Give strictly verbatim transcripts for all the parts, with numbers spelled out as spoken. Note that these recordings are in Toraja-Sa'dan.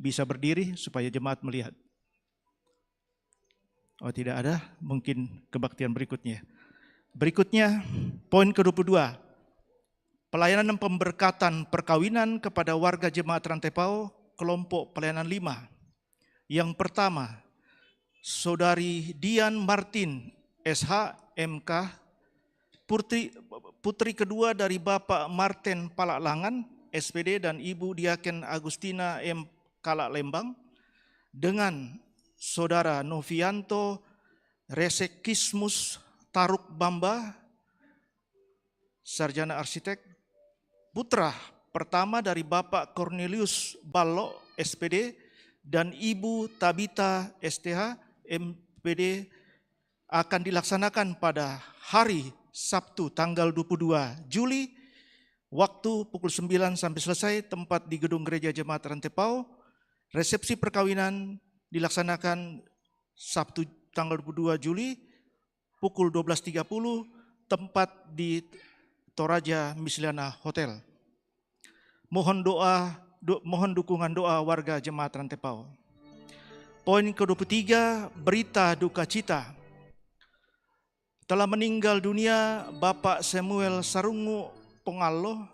bisa berdiri supaya jemaat melihat. Oh, tidak ada, mungkin kebaktian berikutnya. Berikutnya, poin kedua puluh dua. Pelayanan dan pemberkatan perkawinan kepada warga jemaat Rantepao, kelompok pelayanan lima. Yang pertama, Saudari Dian Martin, S H, M K, putri, putri kedua dari Bapak Martin Palaklangan, S P D, dan Ibu Diaken Agustina M. Kalak Lembang, dengan Saudara Novianto Resekismus Taruk Bamba, sarjana arsitek, putra pertama dari Bapak Cornelius Ballo, S P D, dan Ibu Tabita, S T H, M P D, akan dilaksanakan pada hari Sabtu tanggal dua puluh dua Juli, waktu pukul sembilan sampai selesai, tempat di Gedung Gereja Jemaat Rantepao. Resepsi perkawinan dilaksanakan Sabtu tanggal dua puluh dua Juli pukul dua belas tiga puluh, tempat di Toraja Misliana Hotel. Mohon doa, do-, mohon dukungan doa warga jemaat Rantepao. Poin kedua puluh tiga, berita duka cita. Telah meninggal dunia Bapak Samuel Sarungu Pongallo,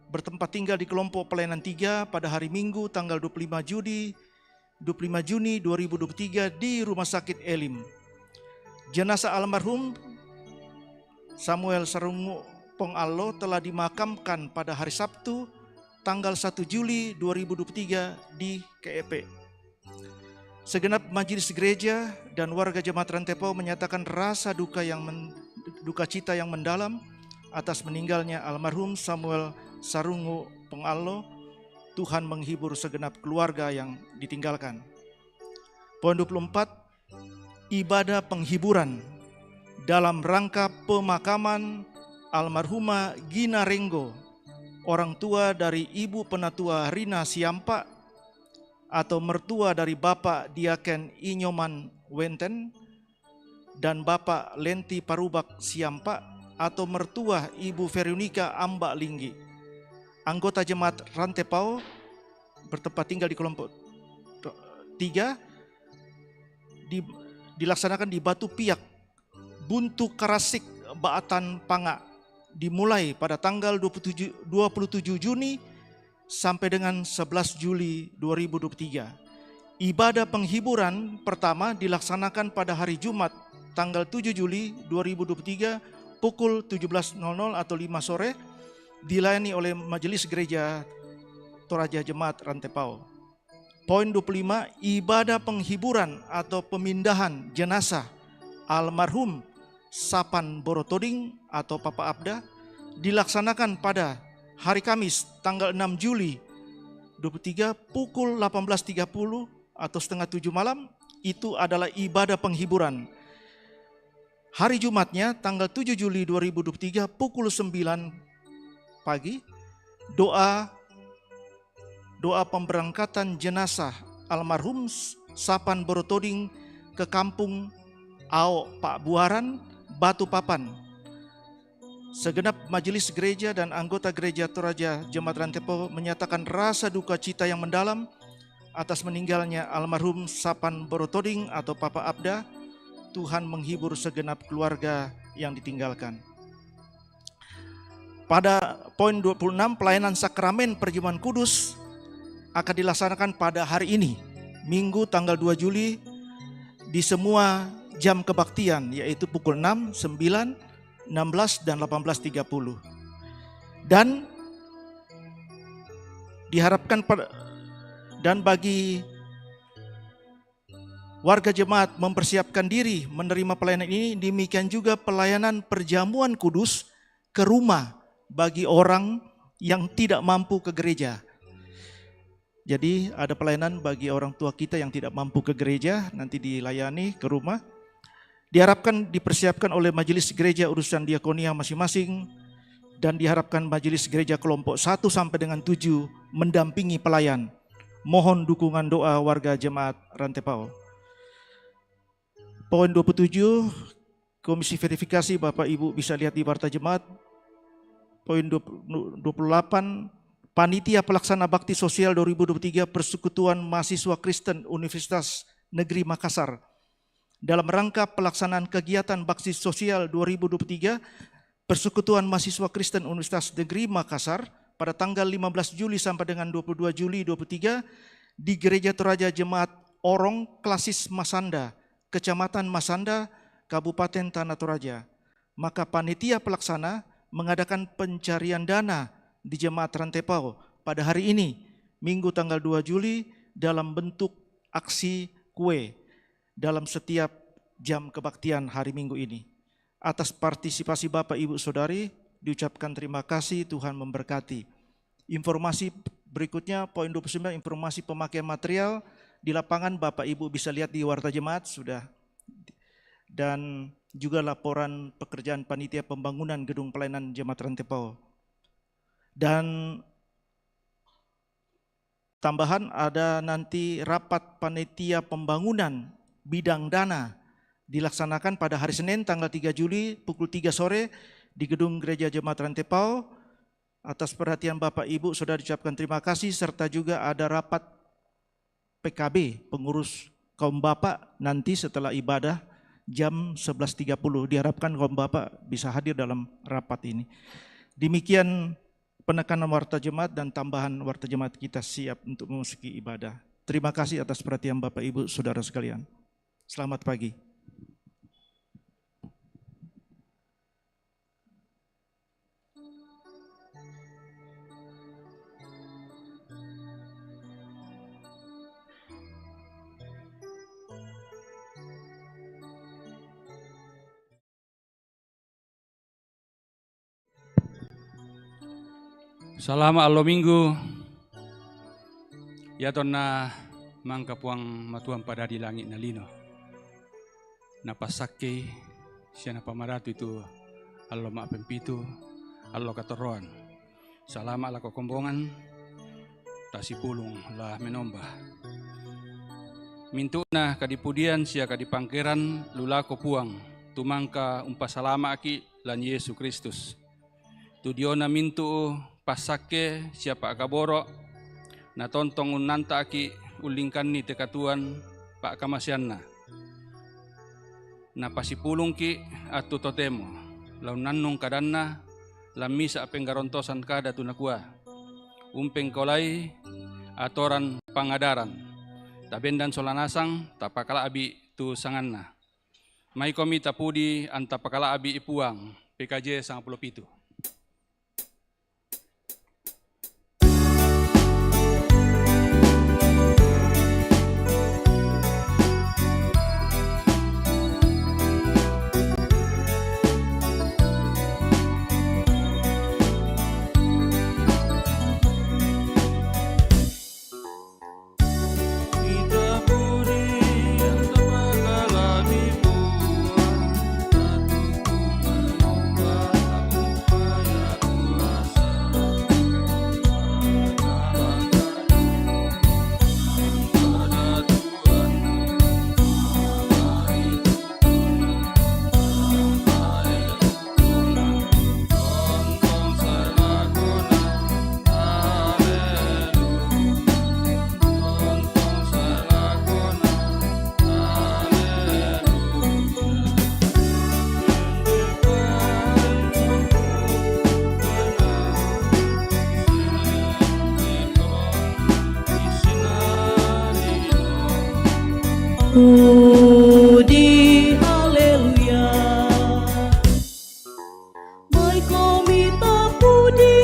bertempat tinggal di kelompok pelayanan tiga, pada hari Minggu tanggal dua puluh lima Juni, dua puluh lima Juni dua ribu dua puluh tiga di Rumah Sakit Elim. Jenazah almarhum Samuel Sarungu Pongallo telah dimakamkan pada hari Sabtu tanggal satu Juli dua ribu dua puluh tiga di K E P. Segenap majelis gereja dan warga jemaat Rantepao menyatakan rasa duka yang men-, duka cita yang mendalam atas meninggalnya almarhum Samuel Sarungu Pongallo. Tuhan menghibur segenap keluarga yang ditinggalkan. Poin dua puluh empat, ibadah penghiburan dalam rangka pemakaman almarhumah Gina Renggo, orang tua dari Ibu Penatua Rina Siampak, atau mertua dari Bapak Diaken Inyoman Wenten, dan Bapak Lenti Parubak Siampak, atau mertua Ibu Veronica Ambak Linggi. Anggota jemaat Rantepao bertempat tinggal di kelompok tiga, di-, dilaksanakan di Batu Piak, Buntu Karasik, Baatan Pangak, dimulai pada tanggal dua puluh tujuh, dua puluh tujuh Juni sampai dengan sebelas Juli dua ribu dua puluh tiga. Ibadah penghiburan pertama dilaksanakan pada hari Jumat, tanggal tujuh Juli dua ribu dua puluh tiga, pukul tujuh belas nol nol atau lima sore, dilayani oleh Majelis Gereja Toraja Jemaat Rantepao. Poin dua puluh lima, ibadah penghiburan atau pemindahan jenazah almarhum Sapan Borotoding atau Papa Abda dilaksanakan pada hari Kamis, tanggal enam Juli dua puluh tiga, pukul delapan belas tiga puluh atau setengah tujuh malam. Itu adalah ibadah penghiburan. Hari Jumatnya, tanggal tujuh Juli dua ribu dua puluh tiga, pukul sembilan pagi, doa, doa pemberangkatan jenazah almarhum Sapan Borotoding ke Kampung Aok Pak Buaran, Batu Papan. Segenap majelis gereja dan anggota gereja Toraja Jemaat Rantepao menyatakan rasa duka cita yang mendalam atas meninggalnya almarhum Sapan Borotoding atau Papa Abda. Tuhan menghibur segenap keluarga yang ditinggalkan. Pada poin dua puluh enam, pelayanan sakramen perjamuan kudus akan dilaksanakan pada hari ini, Minggu tanggal dua Juli, di semua jam kebaktian, yaitu pukul enam, sembilan, enam belas, dan delapan belas tiga puluh. Dan diharapkan per-, dan bagi warga jemaat mempersiapkan diri menerima pelayanan ini, demikian juga pelayanan perjamuan kudus ke rumah bagi orang yang tidak mampu ke gereja. Jadi, ada pelayanan bagi orang tua kita yang tidak mampu ke gereja, nanti dilayani ke rumah. Diharapkan dipersiapkan oleh majelis gereja urusan diakonia masing-masing, dan diharapkan majelis gereja kelompok satu sampai dengan tujuh mendampingi pelayan. Mohon dukungan doa warga jemaat Rantepao. Poin dua puluh tujuh, Komisi Verifikasi, Bapak Ibu bisa lihat di Warta Jemaat. Poin dua puluh, dua puluh delapan, Panitia Pelaksana Bakti Sosial dua ribu dua puluh tiga Persekutuan Mahasiswa Kristen Universitas Negeri Makassar. Dalam rangka pelaksanaan kegiatan Bakti Sosial dua ribu dua puluh tiga Persekutuan Mahasiswa Kristen Universitas Negeri Makassar pada tanggal lima belas Juli sampai dengan dua puluh dua Juli dua puluh tiga di Gereja Toraja Jemaat Orong Klasis Masanda, Kecamatan Masanda, Kabupaten Tanah Toraja. Maka panitia pelaksana mengadakan pencarian dana di Jemaat Rantepao pada hari ini, Minggu tanggal dua Juli, dalam bentuk aksi kue dalam setiap jam kebaktian hari Minggu ini. Atas partisipasi Bapak, Ibu, Saudari, diucapkan terima kasih, Tuhan memberkati. Informasi berikutnya, poin dua puluh sembilan, informasi pemakaian material di lapangan, Bapak Ibu bisa lihat di Warta Jemaat sudah, dan juga laporan pekerjaan panitia pembangunan gedung pelayanan Jemaat Rantepao. Dan tambahan, ada nanti rapat panitia pembangunan bidang dana dilaksanakan pada hari Senin tanggal tiga Juli pukul tiga sore di gedung Gereja Jemaat Rantepao. Atas perhatian Bapak Ibu, Saudara diucapkan terima kasih, serta juga ada rapat P K B pengurus kaum Bapak nanti setelah ibadah jam sebelas tiga puluh. Diharapkan kaum Bapak bisa hadir dalam rapat ini. Demikian penekanan Warta Jemaat dan tambahan Warta Jemaat, kita siap untuk memasuki ibadah. Terima kasih atas perhatian Bapak, Ibu, Saudara sekalian. Selamat pagi. Salama allo Minggu. Ia tonna mangka Puang Matuang padadi langi na lino, na passakkei sia na pamadatu itu allo ma'pempitu, allo katorroan. Salama lako kombongan, tasipulung la menomba. Mintu'na kadipudian sia kadipangkeran lu lako Puang, tumangka umpasalama'ki' lan Yesu Kristus. Tu diona mintu' passakke sia pa'kaboro', natontong unnanta'ki' ullingkanni te katuoan pa'kamaseanna. Napasipulungki' attu totemo, la unnannung kadanna, la misa' penggarontosan kada tu nakua, umpengkaolai atoran pangadaran, tabendan sola nasang, tapakala'bi' tu sanganna. Maikomi tapudi anta pakala'bi'i Puang, P K J sangapulo pitu. Pudi, haleluya. Maikomi tapudi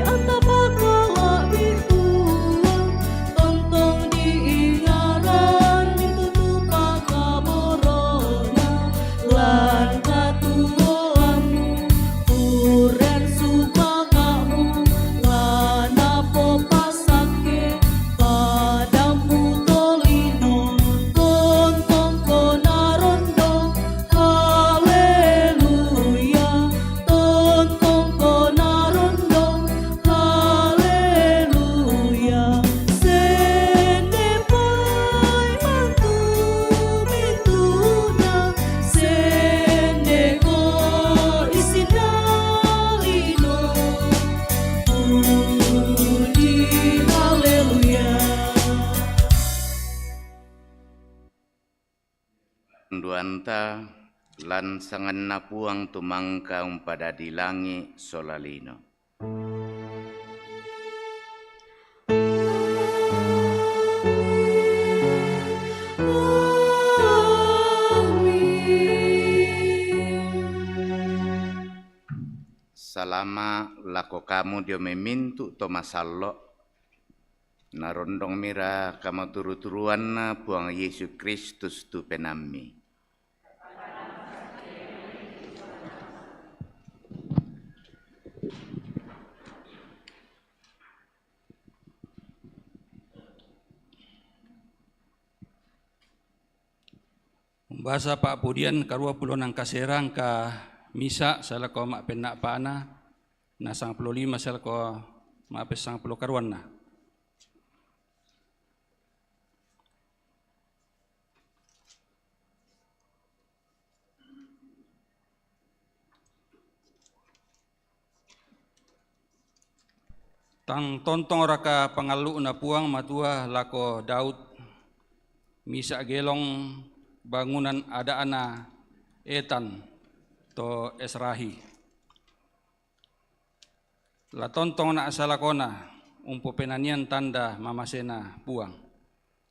anta pakala'bi Puang, tontong diingaran mintu' tu pakaborona lan katuoammu, kurrean sumanga'mu la napopassakke padammu tolino, tontong konaro Duanta, lan sanganNa Puang tumangka umpadadi langi' sola lino. Salama' lako kamu dio mai mintu' to masallo'. Narondongmira kamaturu-turuanNa Puang Yesu Kristus tu penaammi. Umbasa pa'pudian karua pulo nangkasera, angka misa' sae lako ma'penna'pa'na, na sangpulo lima sae lako ma'pessangpulo karuanna. Tang tontongoraka pangallu'Na Puang Matua lako Daud, misa' gelong bangunan ada'na Etan to Esrahi? La tontongna' sae lakona umpopenanian tanda mamasena Puang.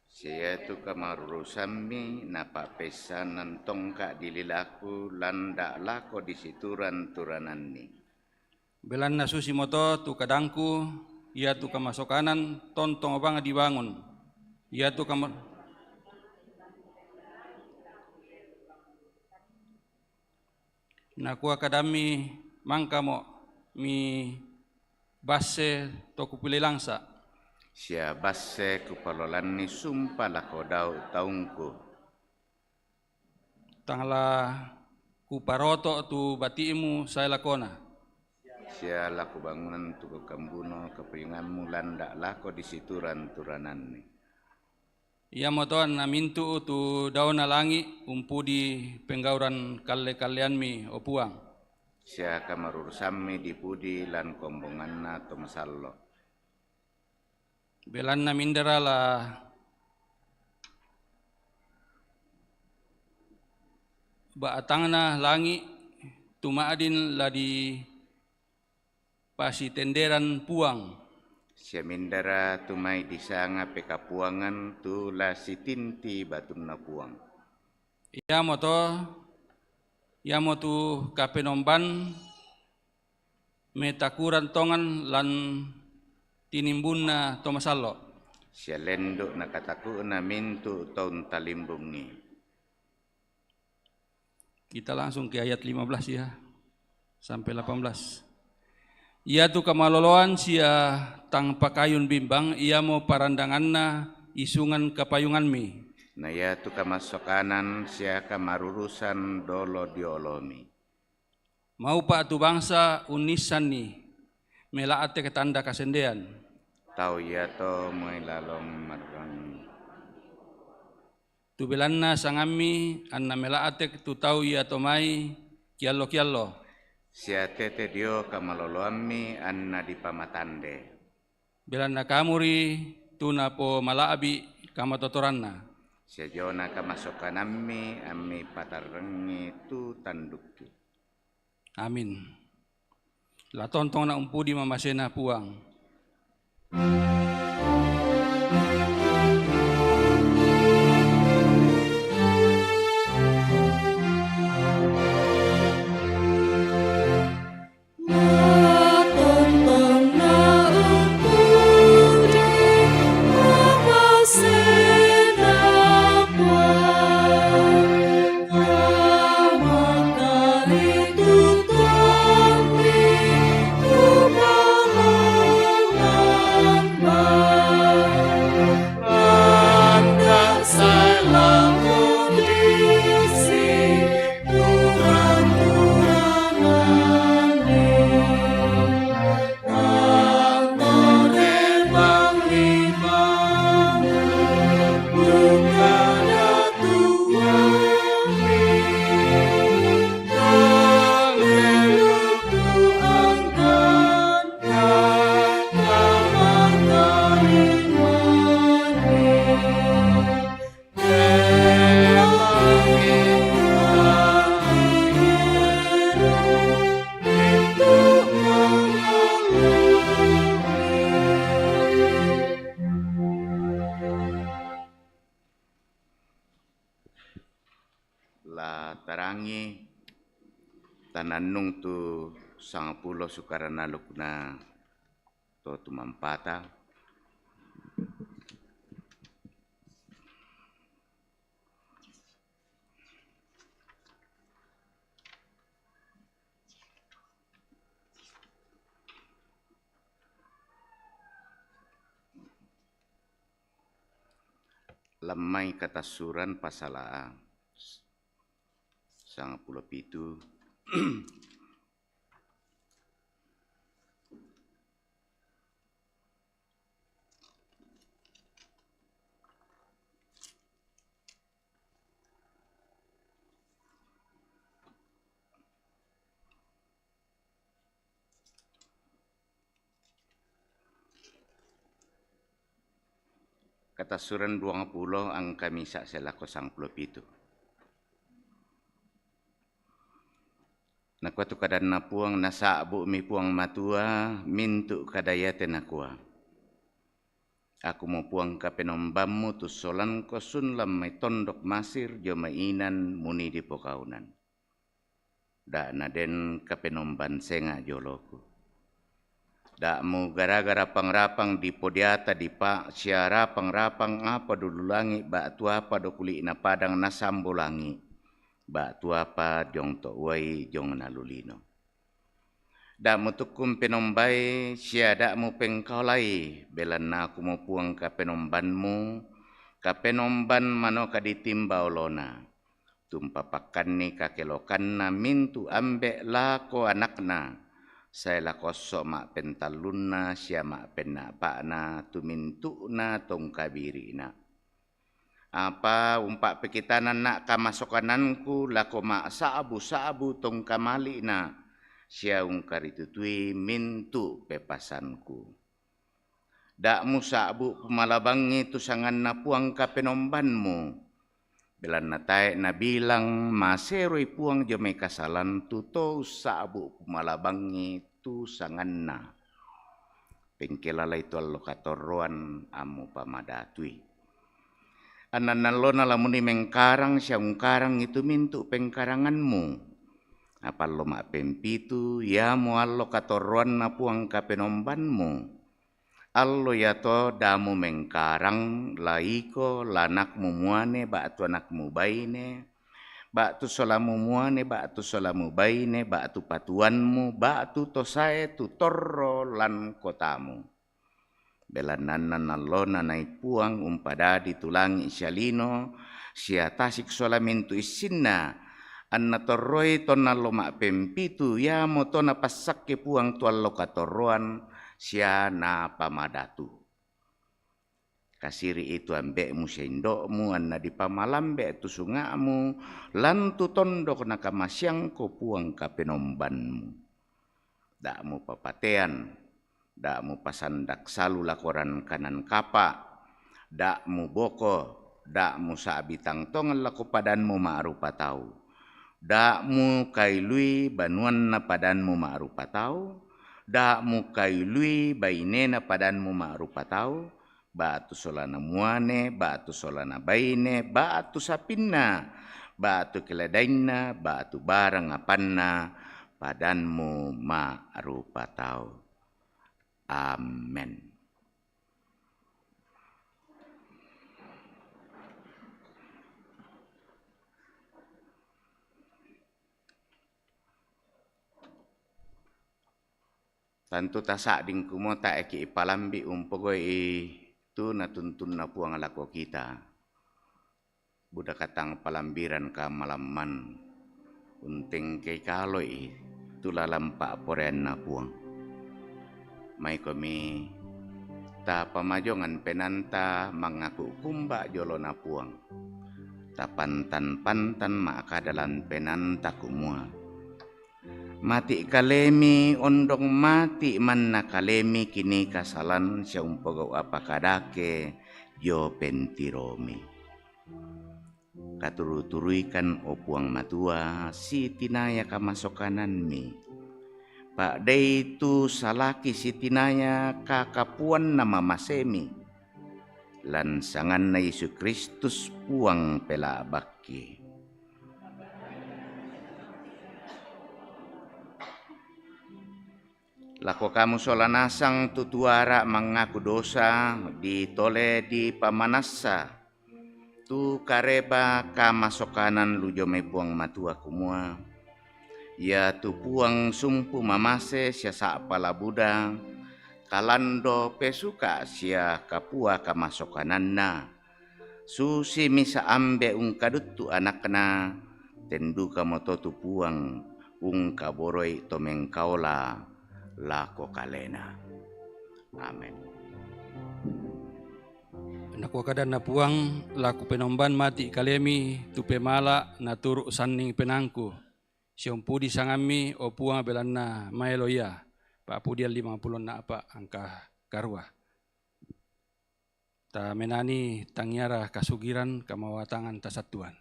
Sia iatu kamarurusammi napa'peissanan tongka' di lilaku lan da'a lako di situran-turananni. Belanna susimoto tu kadangku, iatu kamasokanan tontong bang dibangun. Iatu kama-, Nakua kadammi, mangkamo mi basse to kupilei langsa'. Sia basse kupalolanni sumpa lako Daud taungku. Tang la kuparoto' tu bati'mu sae lakona. Sia la kubangunan tu kakambuno kapayungammu lan da'a lako di situran-turananni. Iamoto anna mintu' tu daona langi' umpudi penggauran kalle-kalleammi, o Puang. Sia kamarurusammi dipudi lan kombonganna to masallo'. Belanna mindara la ba'tangna langi' tu ma'din la di pasitenderan Puang. Sia mindara tu mai disanga pekapuangan tu la sitinti batunna Puang. Iamoto, iamotu Kapenomban metakuran tongan lan tinimbunna to masallo'. Sia lendu' nakataku'na mintu' to untalimbungi. Kita langsung ke ayat lima belas ya, sampai delapan belas. Iatu kamaloloan sia tang pakayun bimbang, iamo parandanganna isungan kapayungammi. Na iatu kamassokanan sia kamarurusan dolo dio olomi. Maupa' tu bangsa unnissanni, mela'tek tanda kasendean. Tau iato moi lalong marrangi. Tu belanna sangammi anna mela'tek tu tau iato mai kiallo-kiallo. Sia tete dio kamaloloammi anna dipamatande. Belanna kamuri tu napomala'bi' kamatotoranna. Sia diona kamassokanammi ammi patarrengngi tu tandukki. Amin. La tontongna' umpudi mamasena Puang. Tarangi, tanannung tu sangpulo sukaran alukna to tumampata. Lammai Katassuran pasal A, sangpulo pitu. Katassuran duangpulo angka misa' sae lako sangpulo pitu. Nakua tu kadanNa Puang, nasa'bu'mi Puang Matua mintu' kada iate nakua, Akumo Puang Kapenombammu tu solangko sun lan mai tondok Masir dio mai inan munii dipokaunan. Da' naden kapenomban senga' joloku. Da' mugaraga rapang-rapang dipodiata dipa' sia rapang-rapang apa do ulu langi' ba'tu apa do kuli'na padang nasambo langi' ba'tu apa diong to' uai diong na lu lino. Da' mutukku umpenombai sia da' mupengkaolai, belanna Akumo Puang Kapenombanmu, Kapenomban manoka ditimba olona. Tumpapakkanni kakelokanna mintu' ambe' lako anakna, sae lako esso' ma'pentallunna sia ma'penna'pa'na tu mintu'na tongkabiri'na. Apa umpa'pekitananna' kamasokananku lako ma'sa'bu-sa'bu tongkamali'na sia ungkaritutui mintu' pepasanku. Da' musa'bu' pumalabangngi tu sanganNa Puang Kapenombanmu, belanna tae' nabilang maseroi Puang dio mai kasalan tu to ussa'bu' pumalabangngi tu sanganNa. Pengkelalai tu allo katorroan ammu pamadatui. Annan allona lamunii mengkarang sia ungkarangngi tu mintu' pengkaranganmu. Apa allo ma'pempitu, iamo allo katorroanNa Puang Kapenombanmu. Allo iato da' mumengkarang, la iko, la anakmu muane, ba'tu anakmu baine, ba'tu solamu muane, ba'tu solamu baine, ba'tu patuanmu, ba'tu to sae tu torro lan kotamu. Belanna annan allona nai Puang umpadadi tu langi' sia lino, sia tasik sola mintu' issinna, anna torroi tonna allo ma'pempitu, iamoto napassakke Puang tu allo katorroan sia napamadatu. Kasiri'i tu ambe'mu sia indo'mu, anna dipamalambe' tu sunga'mu, lan tu tondok nakamaseangko Puang Kapenombanmu. Da' mupapatean, da' mupasandak salu lako rankanan kapa', da' muboko, da' musa'bi tang tongan lako padanmu ma'rupa tau, da' mukailui banuanna padanmu ma'rupa tau, da' mukailui bainena padanmu ma'rupa tau, ba'tu solana muane, ba'tu solana baine, ba'tu sapinna, ba'tu keledaianna, ba'tu barang apanna padanmu ma'rupa tau. Amen. Tantu tasa'ding kumua tae' ki' ipalambi' umpogau'i tu natuntunna Puang lako kita. Buda katang palambiran kamalamman untengkei kalo'i tu lalan pa'poraianna Puang. Maikomi tapamajongan penaanta mangaku kumba' jolona Puang. Tapantan-pantan ma'kada lan penaanta kumua, Mati' kalemi, ondong mati' manna kalemi kinii kasalan sia umpogau' apa kadake dio pentiromi. Katuru-turuikan, o Puang Matua, sitinaya kamasokanammi. Pa'deitu salaki sitinaya kakapuanna mamasemi. Lan sanganna Yesu Kristus Puang pela'bakki. Lako kamu sola nasang tu tuara mangaku dosa, ditole dipamanassa tu kareba kamasokanan lu jomai Puang Matua kumua, ia tu Puang sumpu mamase sia sa'pa la buda, kalando pesuka sia kapua kamasokananna. Susi misa ambe ungkaduttu anakna, ten dukamoto tu Puang ungkaboroi to mengkaola lako kalena. Amen. Nakua kadanna Puang, la kupenomban mati kalemi tu pemala naturu sanning penaangku. Siompudi sangammi, o Puang, belanna maelo ia. Pa'pudian limang pulo na apa angka karua. Tamenani tangiara kasugiran kamawatangan tasattuan.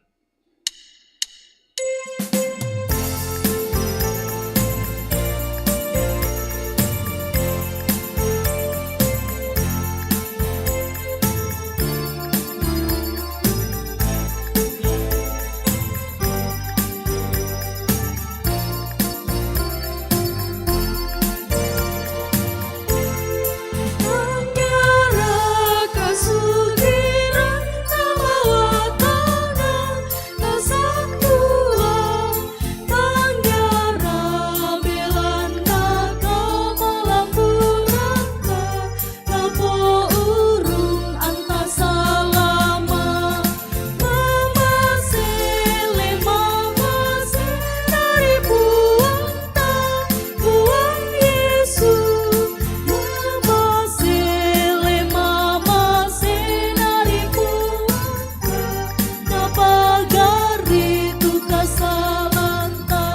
Napourung anta salama, mamasele, mamasena ri Puangta, Puang Yesu. Mamasele, mamasena ri Puangta, napagari tu kasalanta.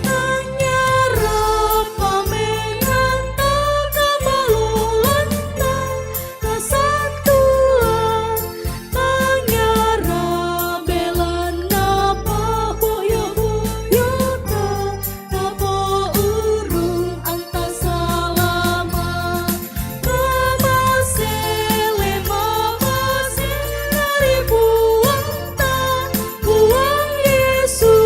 Tangiara pamenanta, kamalolanta, kasattuan, tangiara belanna paboyo-boyota, napourung anta salama. Mamasele, mamasena ri Puangta, Puang Yesu.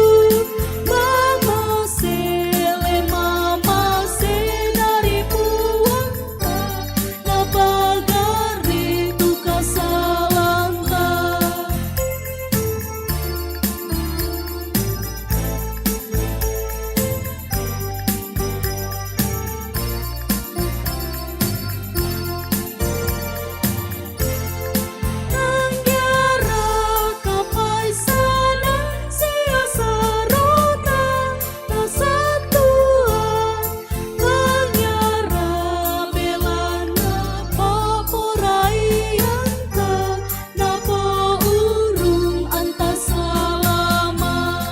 Mamasele, mamasena ri Puangta, napagari tu kasalanta. Tangiara kapaisana sia sarota, nasattuan, tangiara belanna paporaianta, napourung anta salama.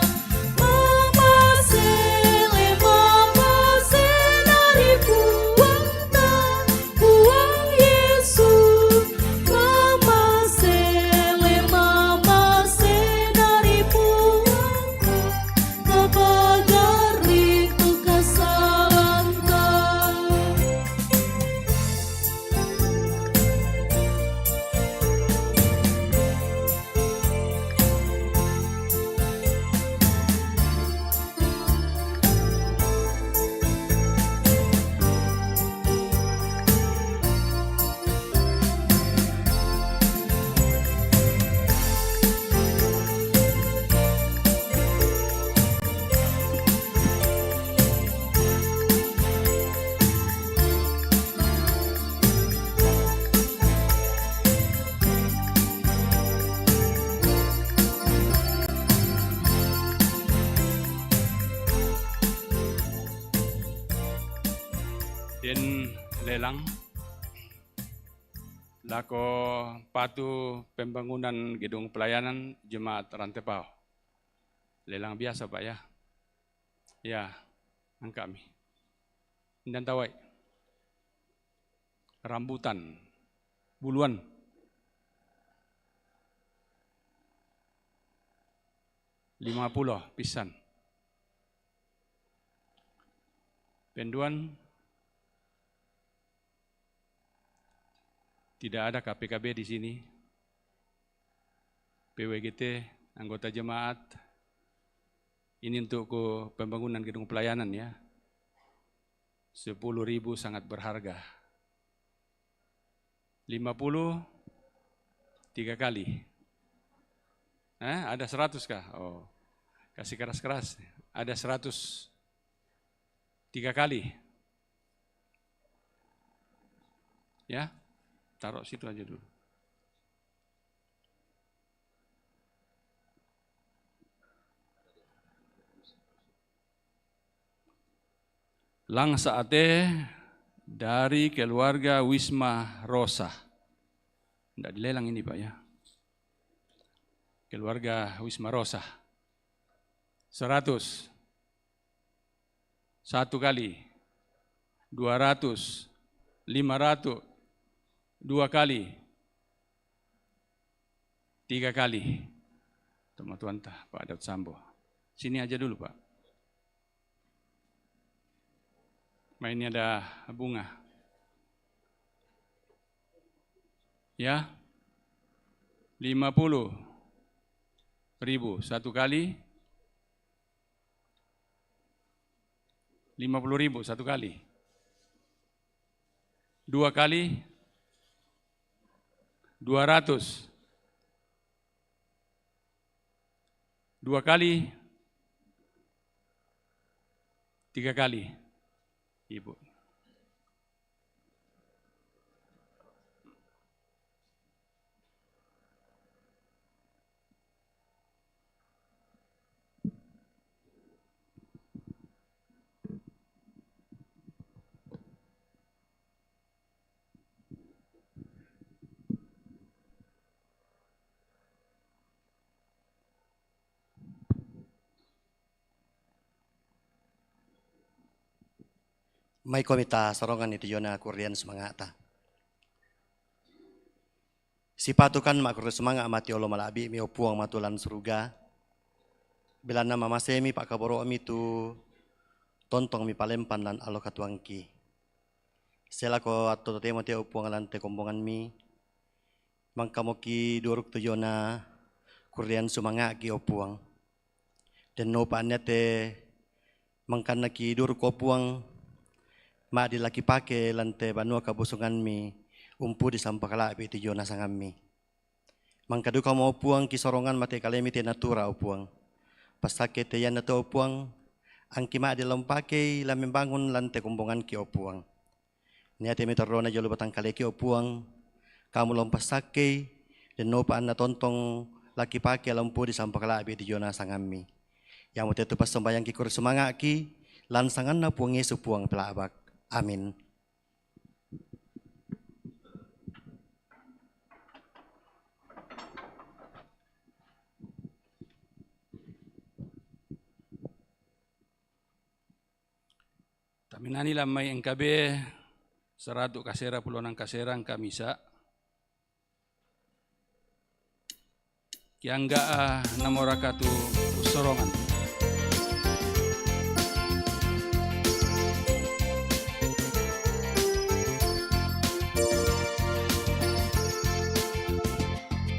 Mamasele, mamasena ri Puangta, Puang Yesu. Mamasele, mamasena ri Puangta, napagari tu kasalanta. Den lelang lako patu pembangunan gedung pelayanan jemaat Rantepao. Lelang biasa, Pak, ya. Ya, angkami. Indan tawai. Rambutan. Buluan. Lima puluh pisan. Penduan. Tidak ada K P K B di sini. P W G T, anggota jemaat. Ini untuk ke pembangunan gedung pelayanan, ya. Sepuluh ribu sangat berharga. Lima puluh, tiga kali. Eh, ada seratus kah? Oh, kasih keras-keras. Ada seratus, tiga kali. Ya, taruh situ aja dulu. Langsa ate dari keluarga Wisma Rosa. Ndak dilelang ini, Pak, ya. Keluarga Wisma Rosa. Seratus. Satu kali. Dua ratus. Lima ratus. Dua kali. Tiga kali. Teman-teman tah, Pak Daud Sambo. Sini aja dulu, Pak. Ma ini ada bunga. Ya. Lima puluh ribu satu kali. Lima puluh ribu satu kali. Dua kali. Dua ratus. Dua kali. Tiga kali. Ibu. Mai ko mita sorongan i tu jona kurdian sumanga'ta. Sipatu kan ma kurre sumanga' mati olo mala'bi'mi, o Puang Matulan suruga, belanna mamasemi pa'kaboro'mi tu tontong mipalempan lan allo katuoangki. Selako atto totemo te, o Puang, lan te kombonganmi, mangkamoki duruk tu jona kurdian sumanga'ki, o Puang. Dennopa anne te mangkannaki duruk, o Puang, ma'din lakipake lan te banua kabusunganmi umpudi sampakala'bi' tu jona sangammi. Mangka dukamo, o Puang, kisorongan mate kalemi te natura, o Puang. Passakke te iannato, o Puang, angki ma'din la umpakei la membangun lan te kombonganki, o Puang. Niate mitorrona jolo batang kaleki, o Puang, kamu la umpassakkei, dennopa anna tontong lakipake la umpudi sampakala'bi' di jona sangammi. Iamote tu passombayangki kurre sumanga'ki, lan sanganna Puang Yesu Puang pela'bak. Amin. Taminani lammai N K B seratu kasera pulo nang kasera, engka misa. Kiangga, ah, namoraka tu ussorongan.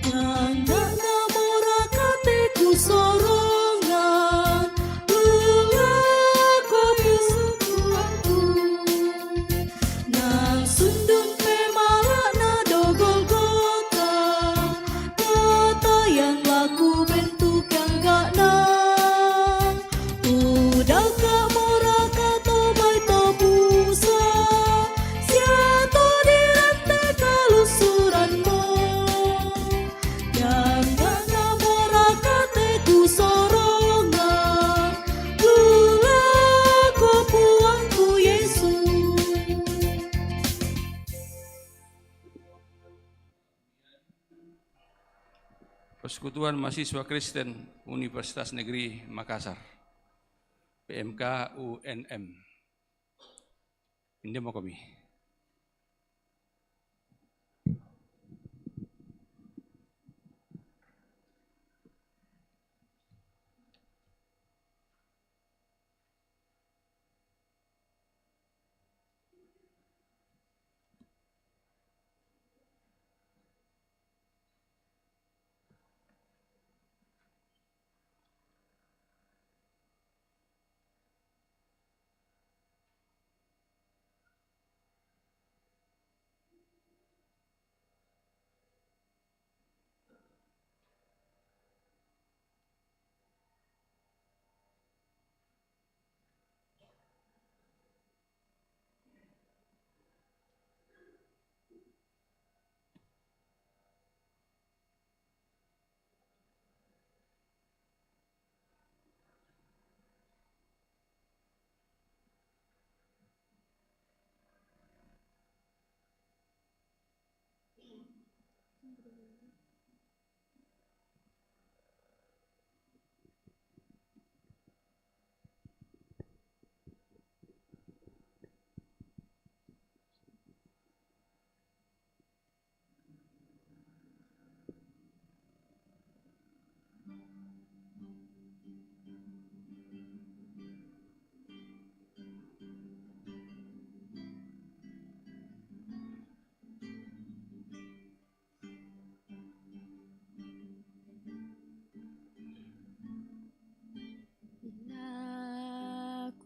Kiangga namoraka te kusorongan, ulako pusukuanku. Nang sundun pemala'na do Golgota, kata yang laku bentuk yang gana. Udaka moraka to mai to pusa, sia to dirante kalusuranmu. Kiangga namoraka te kusorongan, ulako Puangku Yesu. Persekutuan Mahasiswa Kristen Universitas Negeri Makassar, P M K U N M. Inde mokomi.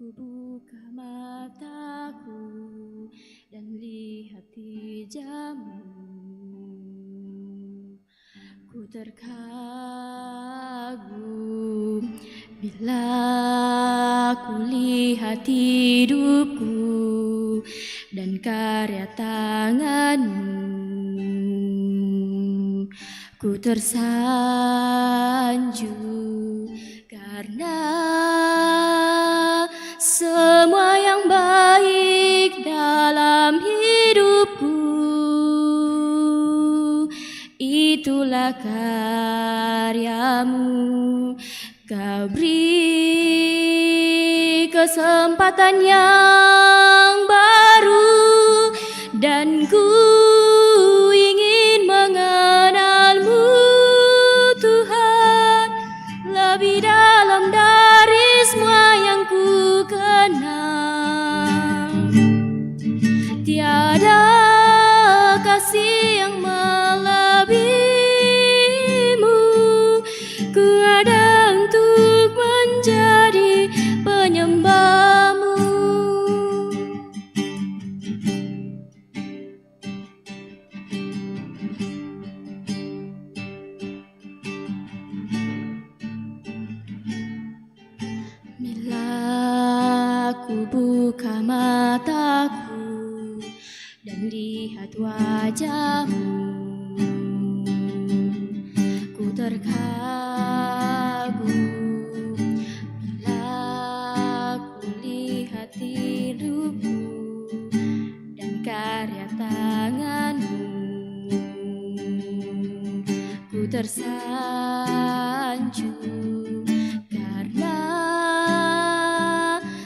Buka mataku dan lihat di jamu. Ku terkagum bila ku lihat hidupku dan karya tanganmu. Ku tersanjung karena semua yang baik dalam hidupku, itulah karyamu. Kau beri kesempatan yang baru dan ku ingin mengenalmu, Tuhan, lebih dalam dari semua yang ku kenal. Tiada kasih yang melebihimu. Ku ada untuk menjadi penyembahmu. Bila ku buka mataku dan lihat wajahmu, ku terkagum. Bila ku lihat hidupmu dan karya tanganmu, ku tersanjung karena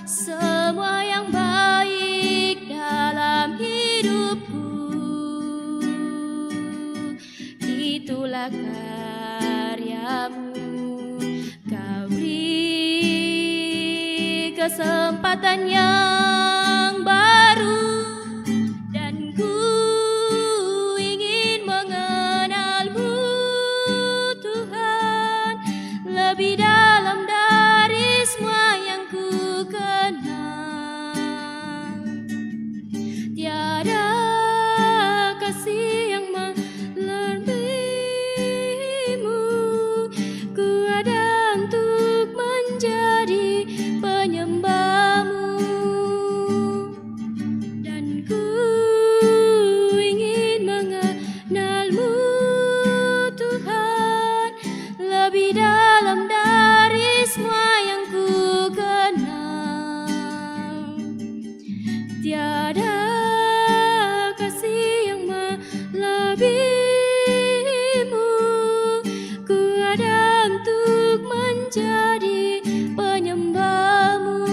semua yang baik dalam hidupku, itulah karyamu. Kau beri kesempatan yang baru dan ku ingin mengenalmu, Tuhan, lebih dalam dari semua yang ku kenal. Tiada kasih yang melebihimu. Ku ada untuk menjadi penyembahmu. Dan ku ingin mengenalmu, Tuhan, lebih dalam dari semua yang ku kenal. Tiada kasih yang melebihimu. Ku ada untuk menjadi penyembahmu.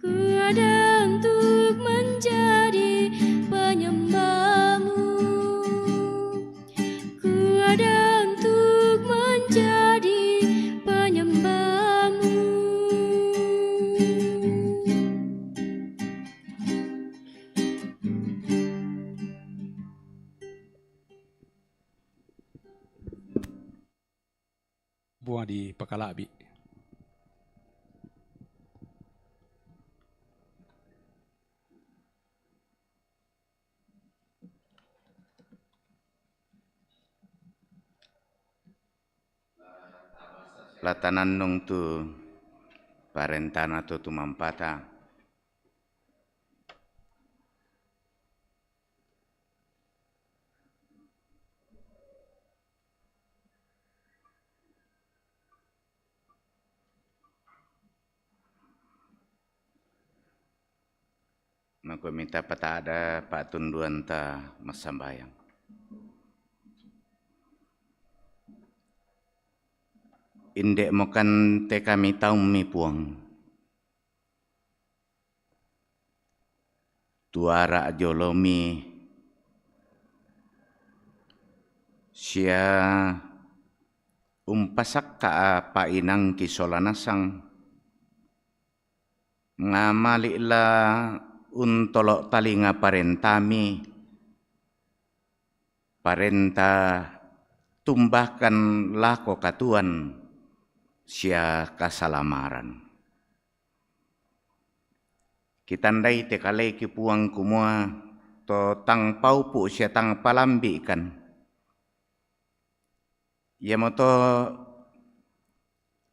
Ku ada untuk menjadi penyembahmu. Ku ada untuk menjadi penyembahmu. Bunga di pakalabi. La tanannung tu parentana tu tumampata. Mako mita patada patunduanta massambayang. Inde'mo kan te kami taummi, Puang. Tuara jolomi sia umpasakka painangki sola nasang. Ngamali'la untolo talinga parentami, parenta tumbakan lako katuoan sia kasalamaran. Kitandai te kaleki Puang kumua to tang paupu sia tang palambikan. Iamoto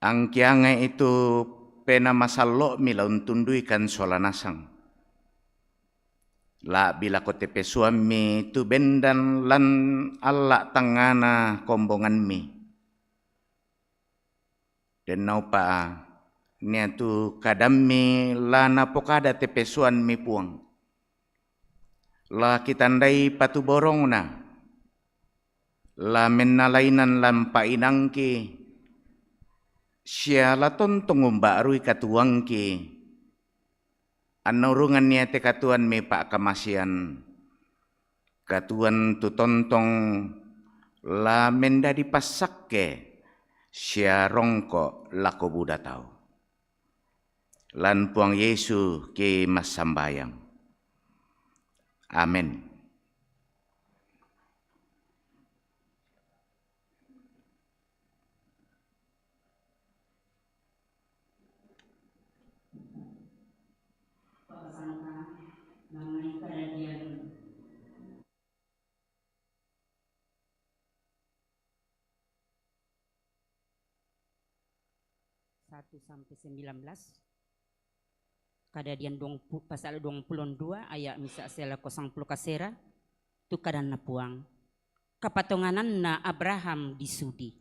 angkiange itu pena masallo'mi la untunduikan sola nasang. La'bi lako te pesuammi tu bendan lan alla tangngana kombonganmi. Dennaupa nia tu kadammi la napokada te pesuammi Puang. La kitandai patuborongna, la mennalainan lan painangki, sia la tontong umba'rui katuoangki, annaurunganni te katuoammi pa'kamasean, katuoan tu tontong la mendadi passakke sia rongko lako buda tau. Lan Puang Yesu ki massambayang. Amen. Satu sampai sembilan belas. Kadadian duang pu-, pasal duang pulo dua ayat misa sela ko sangpulo kasera. Tu kadanna Puang. Kapatongananna Abraham disudi.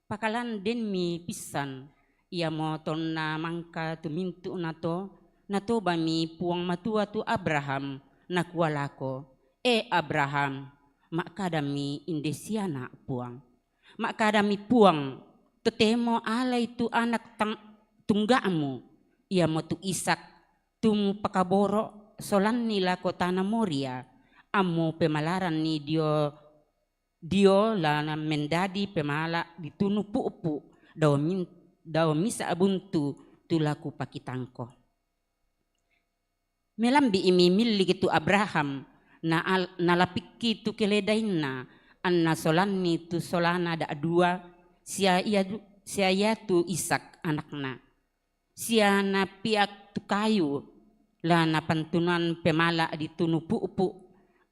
Pakalan denmi pissan, iamo tonna mangka tumintu'na to, natobami Puang Matua tu Abraham, nakua lako, "E Abraham, makkadami inde siana Puang. Makkadami Puang, totemo alai tu anak tang-, tungga'mu, iamo tu Ishak, tu mupakaboro solanni lako tana Moria, ammu pemalaranni dio, dio la mendadi pemala ditunu pu'pu dao min-, dao misa buntu tu la kupakitangko." Melambi'imi milliki tu Abraham, na al-, nalapikki tu keledainna, anna solanni tu solana da'dua, sia ia du-, sia iatu Ishak anakna. Sia napiak tu kayu, la napantunan pemala ditunu pu'pu,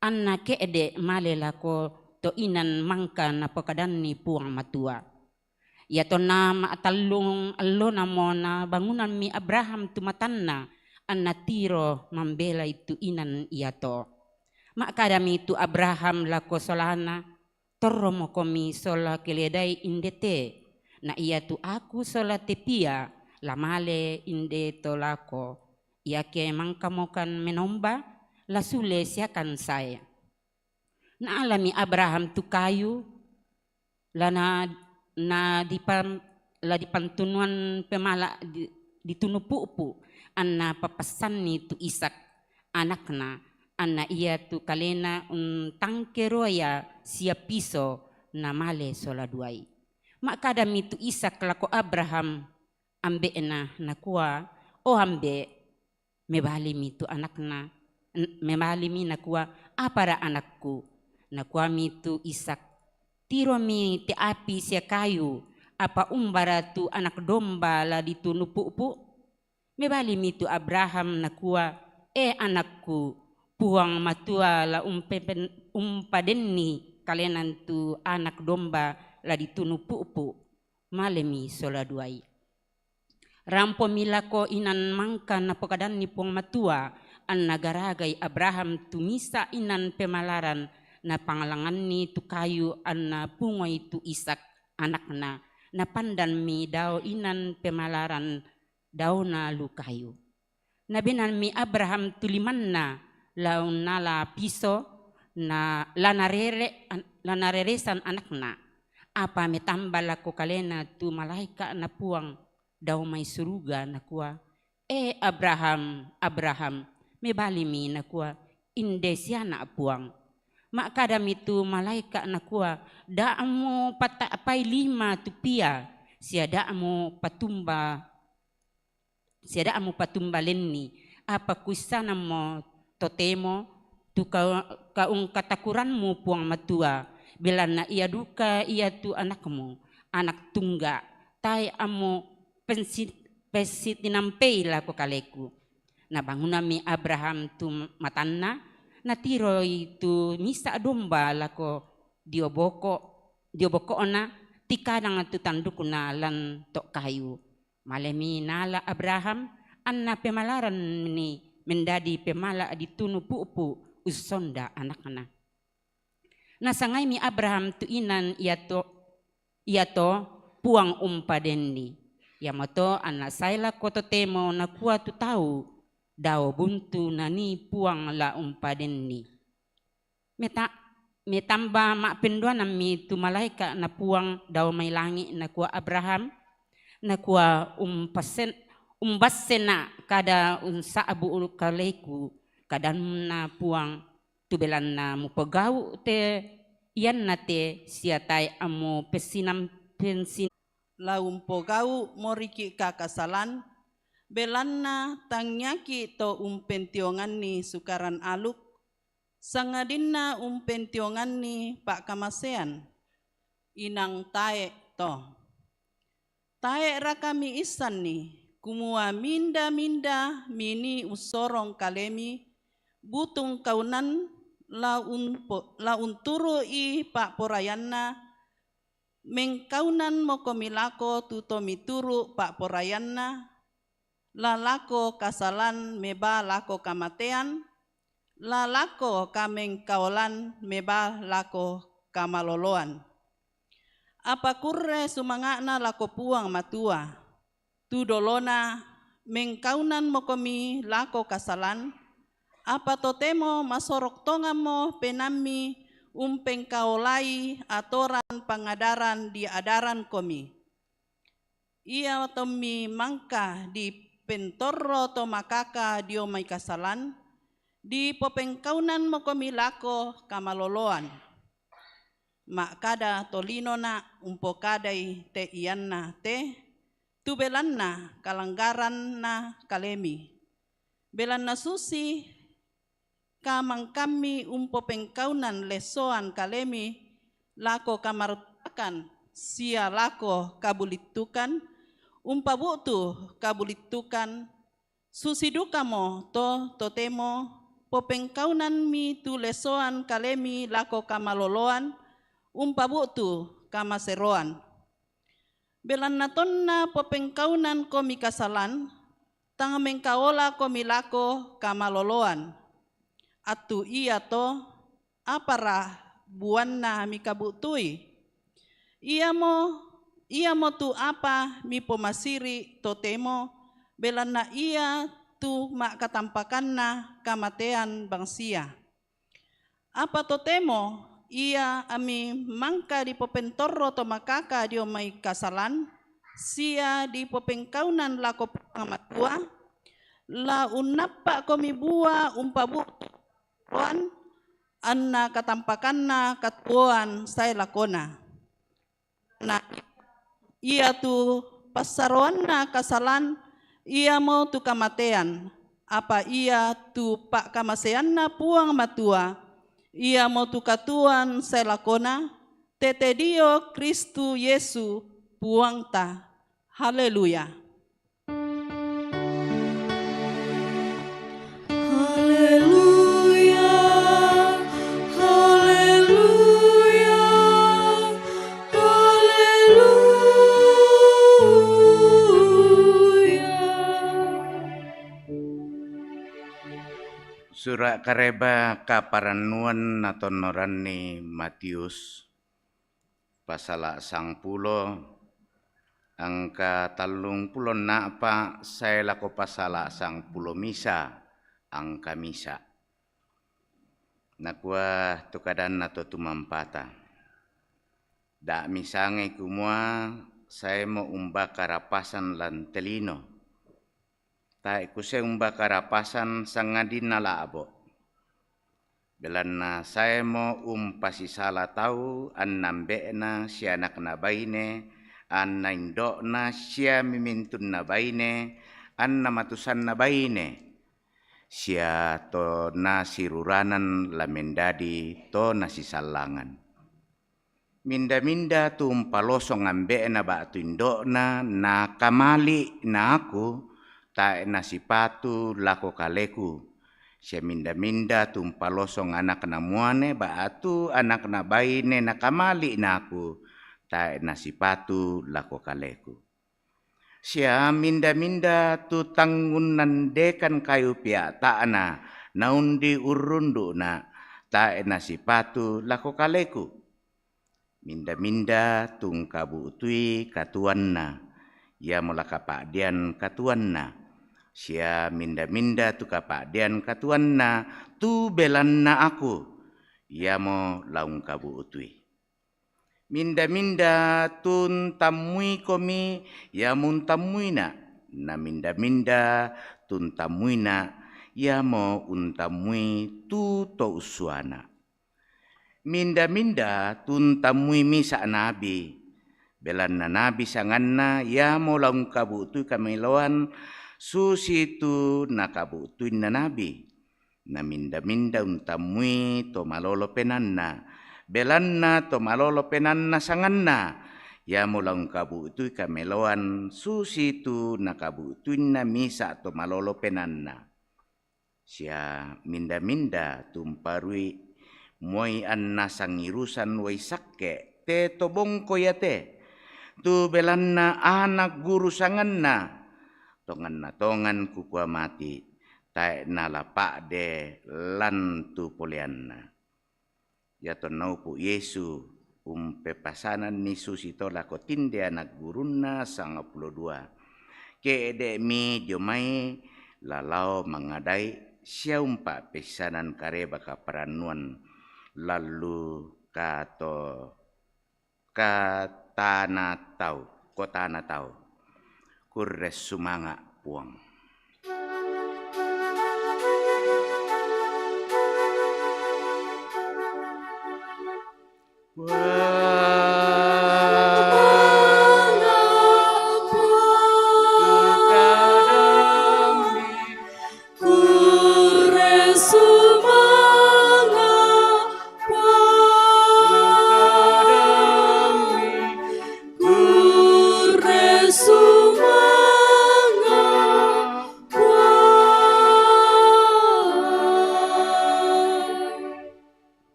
anna ke'de male lako to inan mangka napokadanni Puang Matua. Iatonna ma'tallung allonamo nabangunammi Abraham tu matanna, anna tiro mambelai tu inan iato. Ma'kadami tu Abraham lako solana, "Torromokomi sola keledai indete, na iatu aku sola te pia la male inde to lako, iake mangkamokan menomba, la sule siakan sae." Naalami Abraham tu kayu, la na, na dipan-, la dipantunuan pemala di, ditunu pu'pu, anna papassanni tu Ishak anakna, anna iatu kalena untangke roya sia piso namale sola duai. Ma'kadami tu Ishak lako Abraham, ambe'na, nakua, "O ambe'." Mebalimi tu anakna, n-, mebalimi nakua, "Apara anakku?" Nakuami tu Ishak, "Tiromi te api sia kayu, apa umbara tu anak domba la ditunu pu'pu?" Mebalimi tu Abraham nakua, "E anakku, Puang Matua la umpepen-, umpadenni kalenan tu anak domba la ditunu pu'pu." Malemi sola duai. Rampomi lako inan mangka napokadanni Puang Matua, anna garagai Abraham tu misa inan pemalaran, napangalanganni tu kayu anna pungoi tu Ishak anakna, napandanmi dao inan pemalaran daona lu kayu. Nabenanmi Abraham tu limanna la unnala piso, na la narere-, an-, la nareresan anakna. Apa metamba lako kalena tu malaeka'na Puang dao mai suruga, nakua, "E Abraham, Abraham." Mebalimi nakua, "Inde siana Puang." Ma'kadami tu malaeka nakua, "Da'mu pata'pai lima tu pia, sia da'mu patumba, sia da'mu patumba lenni, apa kuissanammo totemo tu ka-, kaungkatakuranmu Puang Matua, belanna ia duka iatu anakmu, anak tungga, tae ammu pensi-, pesitinampei lako kaleku." Nabangunanmi Abraham tu matanna, natiroi tu misa domba lako dio boko, dio boko'na, tikadang tu tandukna lan to' kayu. Malemi nala Abraham, anna pemalaranni mendadi pemala ditunu pu'pu ussonda anakna. Nasangaimi Abraham tu inan iato, iato Puang umpadenni. Iamoto anna sae lako totemo nakua tu tau dao buntu nanii Puang la umpadenni. Meta-, metamba ma'penduanammi tu malaeka' na Puang dao mai langi' nakua Abraham, nakua umpassen-, umbassena' kada unsa'bu kaleku kadanna Puang, tu belanna mupogau' te iannate sia tae' ammu pessinam-, pensin-. La umpogau' moriki' kakasalan, belanna tangiaki' to umpentionganni sukaran aluk, sangadinna umpentionganni pa'kamasean, inang tae' to. Tae'raka miissanni, kumua minda-minda minii ussorong kalemi, butung kaunan la unpo-, la unturu'i pa'poraianna, mengkaunanmokomi lako tu to mituru' pa'poraianna, la lako kasalan mebaa lako kamatean, la lako kamengkaolan mebaa lako kamaloloan. Apa kurre sumanga'na lako Puang Matua, tu dolona mengkaunanmokomi lako kasalan, apa totemo masorok tongammo penaammi umpengkaolai atoran pangadaran diadarankomi. Ia tommi mangka dipentorro to makaka dio mai kasalan, dipopengkaunanmokomi lako kamaloloan. Ma'kada tolinona' umpokadai te ianna te, tu belanna kalanggaranna kalemi. Belanna susi kamangkammi umpopengkaunan lessoan kalemi lako kamarutakan sia lako kabulittukan, umpabu'tu kabulittukan, susi dukamo to totemo popengkaunanmi tu lessoan kalemi lako kamaloloan, umpabu'tu kamaseroan. Belanna tonna popengkaunankomi kasalan, tang mengkaolakomi lako kamaloloan. Attu iato, apara buanna mikabu'tui? Iamo, iamo tu apa mipomasiri' totemo, belanna ia tu ma'katampakanna kamatean bangsia. Apa totemo ia ami mangka dipopentorro to makaka dio mai kasalan, sia dipopengkaunan lako Puang Matua, la unnappa'komi bua umpabu'tu roan, anna katampakanna katuoan sae lakona. Na ia tu passaroanna kasalan, iamo tu kamatean, apa ia tu pa'kamaseanna Puang Matua, iamo tu katuoan sae lakona, tete dio Kristu Yesu Puangta. Haleluya. Haleluya, haleluya, haleluya. Sura' Kareba kaparannuan natonnoranni Matius. Pasala' sangpulo, angka tallungpulo nna'pa sae lako pasala' sangpulo misa, angka misa. Nakua tu kadanna to tumampata, da' misangai kumua saemo umbakara pasang lan te lino. Tae' kusa'e umbakara pasang sangadinna la'bo'. Belanna saemo umpasisala tau anna ambe'na sianakna baine, anna indo'na sia mimintunna baine, anna matusanna baine, sia to nasiruranan la mendadi to nasisallangan. Minda-minda tu umpalosong ambe'na ba'tu indo'na, nakamali' na aku, tae' nasipatu lako kaleku. Sia minda-minda tu umpalosong anakna muane ba'tu anakna baine nakamali' naku, tae' nasipatu lako kaleku. Sia minda-minda tu tangngunnandekan kayu pia'ta'na naundi urrundu'na, tae' nasipatu lako kaleku. Minda-minda tu ungkabu'tui katuoanna, iamo la kapa'dean katuoanna. Sia minda-minda tu kapa'dean katuoanna tu belanna aku, iamo la ungkabu'tui. Minda-minda tu untammuikomi, iamo untammuina, na minda-minda tu untammuina, iamo untammui tu to ussuana. Minda-minda tu untammui misa' nabi, belanna nabi sanganna iamo la ungkabu'tui kamaeloan susitu nakabu'tuinna nabi. Na minda-minda untammui to malolo penaanna, belanna to malolo penaanna sanganna, iamo la ungkabu'tui kamaeloan susitu nakabu'tuinna misa' to malolo penaanna. Sia minda-minda tu umparui muai anna sangirusan uai sakke', te to bongko iate, tu belanna ana' guru sanganna, tonganna tongan kukua mati', tae' nala pa'de lan tu poleanna. Iatonna upu' Yesu umpepasananni susito lako tinde ana' gurunna sangpulo dua, ke'de'mi dio mai la lao mangadai sia umpa'peissanan kareba kaparannuan lallu kato, katana tau, kotana tau. Kurre sumanga', Puang.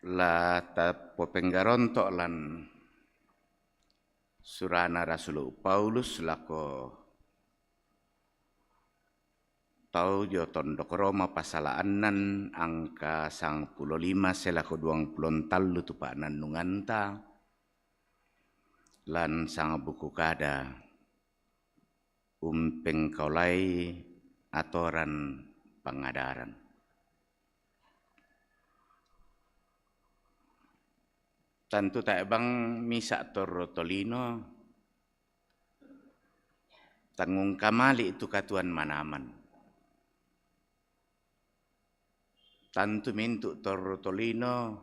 La tapopenggaronto' lan surana Rasulu' Paulus lako tau dio tondok Roma, pasala' annan, angka sangpulo lima sae lako duangpulo tallu tu pa'nannunganta, lan sangbuku kada umpengkaolai atoran pangadaran. Tantu tae' bang misa' torro tolino tangngungkamali' tu katuoan manaman. Tantu mintu' torro tolino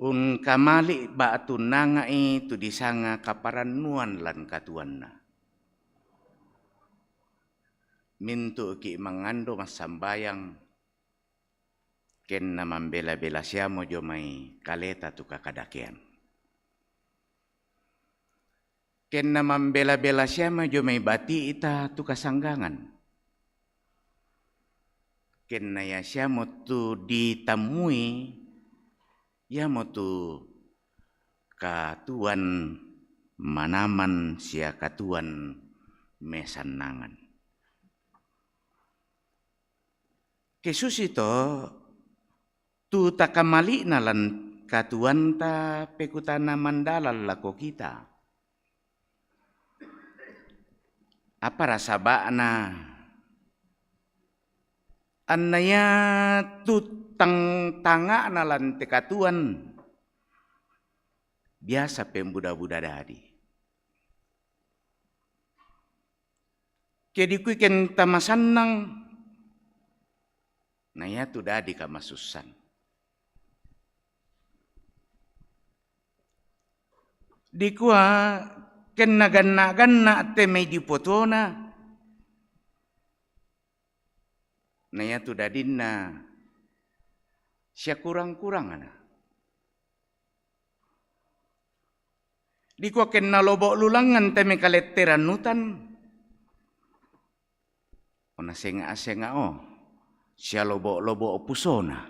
ungkamali' ba'tu nanga'i tu disanga kaparannuan lan katuoanna. Mintu'ki' mangando massambayang, kenna mambela-bela siamo dio mai kaleta tu kakadakean. Kenna mambela-bela siamo dio mai bati'ta tu kasanggangan. Kenna ia siamo tu ditammui, iamotu katuoan manaman sia katuoan mesannangan. Ke susito, tu takamali'na lan katuoanta pekutana mandalan lako kita. Apara saba'na? Anna ia tu tang-, tangnga'na lan te katuoan biasa pembuda-buda dadi. Ke dikui ken tamasannang, na iatu dadi kamasussan. Dikua ken naganna-ganna te mai dipotona, na iatu dadinna Siakurang-kurangna. Dikua kenna lobo' lulangngan te mai kaletteran utan, ona senga'-senga' o, sialobo'-lobo' pusona.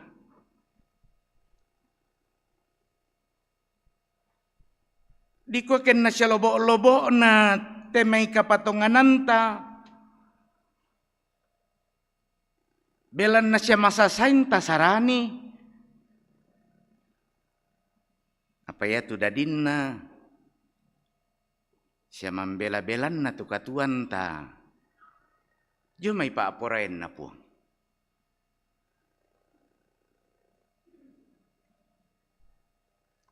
Dikua kenna sialobo'-lobo'na te mai kapatongananta, belanna siamasasainta sarani, apa iatu dadinna siamambela-belanna tu katuoanta, jomai pa'poraianna Puang.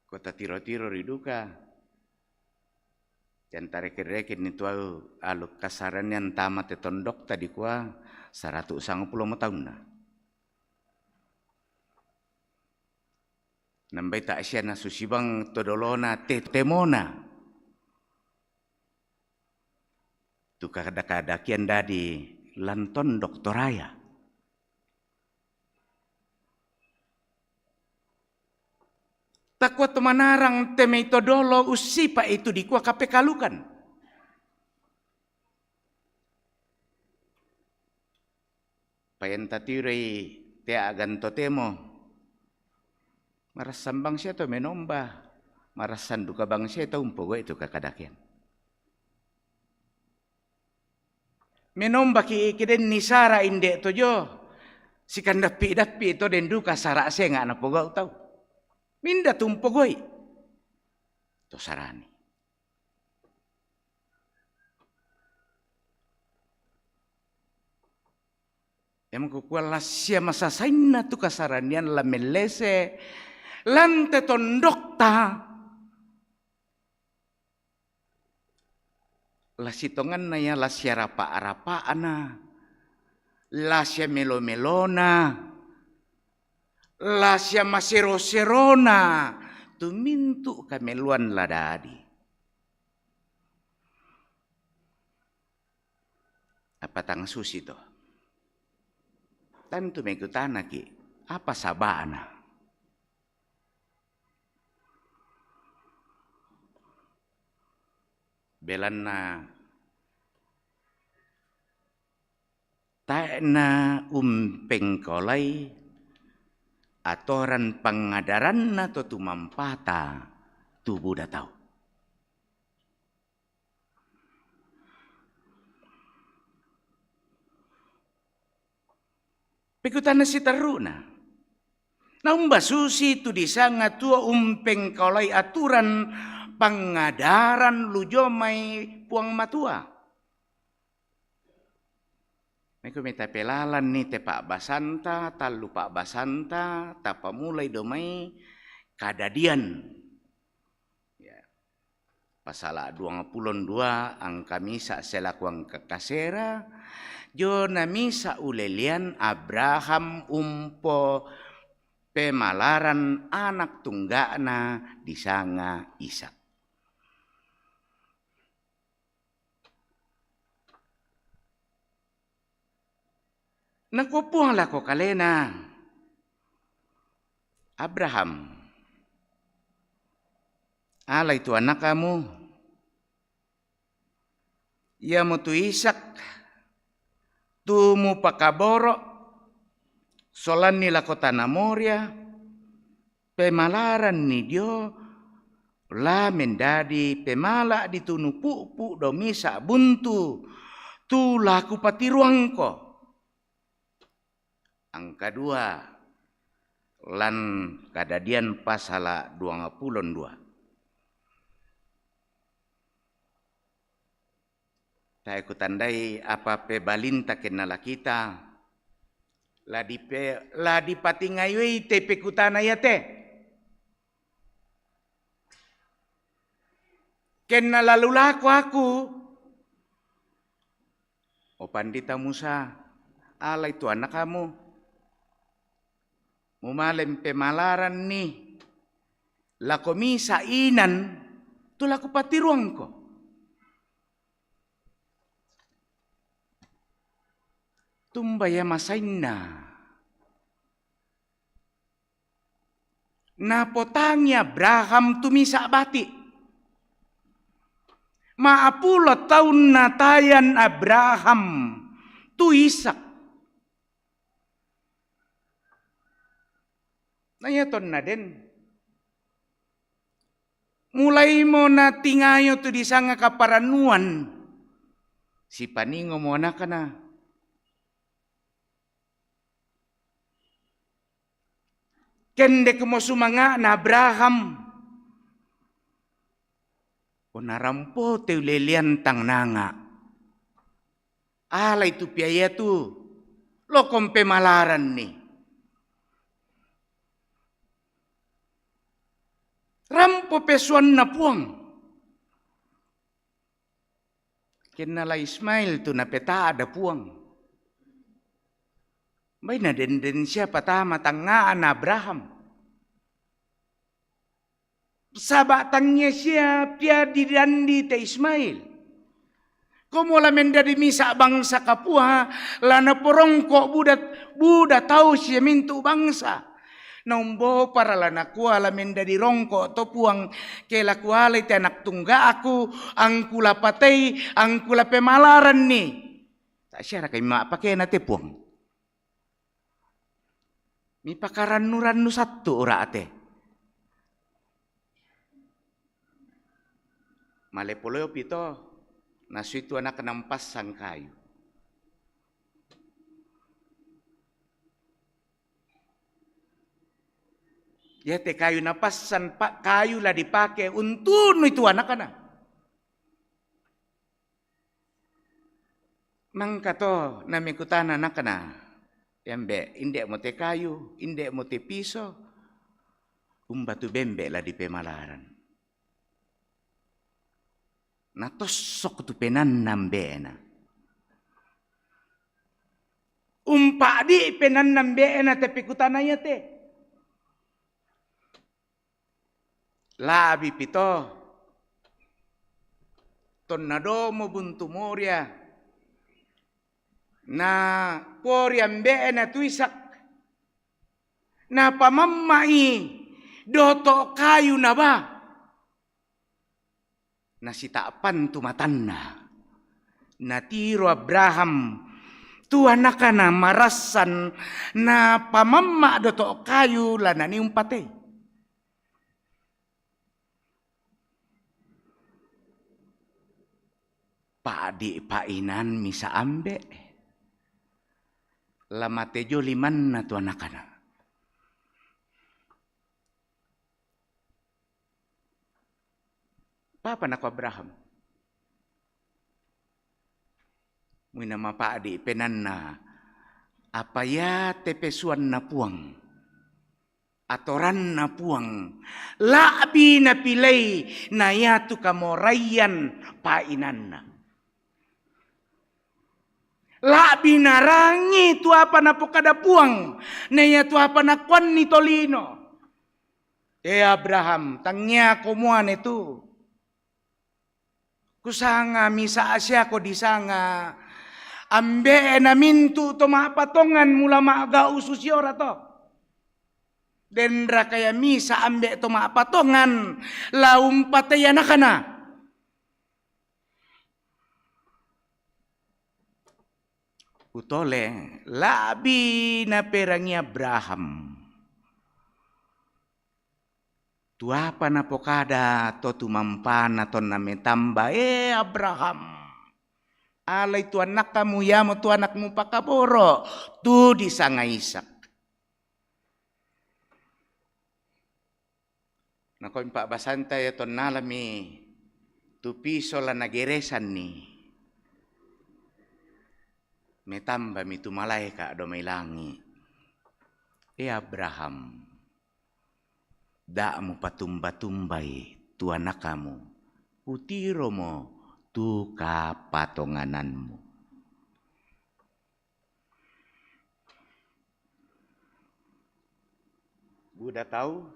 Ko tatiro-tiro ri duka, ciantareke-reke ni tu aluk kasaranian tama te tondokta dikua saratu' sangpulo mo taunna. Nambai ta'sia nasusi bang to dolona te temona. Tu kada-kadakian dadi lan tondok Toraya. Takua to manarang te mai to dolo ussipa' itu dikua kapekalukan. Payan tatiroi te a'gan totemo. Marassan bangsia to menomba, marassan duka bangsia to umpogau'i tu kakadakean. Menombaki' ke denni sara' inde' to jo, sikandappi'-dappi' to den duka sara' senga' napogau' tau. Minda tu umpogau'i to sarani. Emang kukua lassia masasainna tu kasaranian la mellese, lan te tondokta, la sitonganna ia la siarapa'-arapa'na, la siamelo-melona, la siamasero-serona, tu mintu' kameloan la dadi. Apa tang susi to? Tantu mekutanaki', apa saba'na? Belanna tae'na umpengkaolai atoran pangadaranna to tumampata tu buda tau. Pekutanna siterru'na. Naumba susi tu disanga tuo umpengkaolai aturan pangadaran lu jomai Puang Matua? Meko meta pelalanni te pa'basanta, tallu pa'basanta, tapamulai domai Kadadian. Ya. Pasala' duangpulo dua angka misa' selaku angka kasera, jona misa' ulelean Abraham umpo pemalaran anak tungga'na disanga Ishak. Nakua Puang lako kalena, Abraham, alai tu anakamu, iamotu Ishak, tu mupakaboro' solanni lako tana Moria, pemalaranni dio, la mendadi pemala' ditunu pu'pu' dao misa' buntu, tu la kupatiruangko. Angka dua, lan Kadadian pasala' duangpulo dua. Tae kutandai apa pebalinta kenna la kita, la dipe-, la dipatingayoi te pekutana iate. Kenna la lulako aku, o Pandita Musa, alai tu anakamu, mumale pemalaranni lako misa' inan, tu la kupatiruangko. Tumba ia masainna Napotangi Abraham tu misa' bati'. Ma'pulo taun natayan Abraham tu Ishak. Na iatonna den, mulaimo natingayo tu disanga kaparannuan, sipaningomo anakna. Kendekmo sumanga'na Abraham, o narampo te ulelean tangnanga. Alai tu pia iatu, lokon pemalaranni. Rampo pesuanna Puang. Kenna la Ismail tu napeta'da Puang. Baina denden sia patama tangnga'na Abraham. Saba' tangia sia pia didandi te Ismail. Komo la mendadi misa' bangsa kapua, la naporongko' buda, buda tau sia mintu' bangsa. Na umbopara la nakua la mendadi rongko' to Puang, ke la kualai te anak tungga'ku, angku la patei, angku la pemalaranni. Ta' siaraka mima'pakena te Puang? Mipakarannu-rannu sattu' ura' te. Male poleopi to, nasui tu anakna mpassang kayu. Iate kayu napassang pa-, kayu la dipake untunui tu anakna. Mangka to namekutana anakna, "Ambe', inde'mo te kayu, inde'mo te piso, umba tu bembe' la dipemalaran?" Natossok tu penaanna ambe'na. Umpa'di' penaanna ambe'na te pekutana iate. La'bipi to, tonna domo buntu Moria, na pori ambe'na tu Ishak, napamamma'i doto' kayu nabaa. Nasita'pan tu matanna. Natiro Abraham tu anakna marassan, napamamma' doto' kayu la nanii umpatei. Pa'di' pa'inanmi sa ambe'. La mate jio limanna tu anakna. Papa nako Abraham. Muina mapa'di' penaanna, apa iate pesuanna Puang, atoranna Puang, la'bi napilei na iatu kamoraian pa'inanna. La'bi narangi tu apa napokada Puang, na iatu apa nakuanni tolino. E Abraham, tangiako muane tu. Kusanga misa' siako disanga ambe'na mintu' to ma'patongan mula ma'gau' susiora to. Denraka ia misa' ambe' to ma'patongan la umpatei anakna? Utole, la'bi naperangi Abraham tu apa napokada to tumampana tonna metamba, "E Abraham, alai tu anakkamu iamo tu anakmu pakaboro', tu disanga Ishak." Nakoi pa'basanta ia tonna alami tu piso la nageresanni, metambami tu malaeka' dao mai langi', "E Abraham, da' mupatumba-tumbai tu anakkamu, kutiromo tu kapatongananmu." Buda tau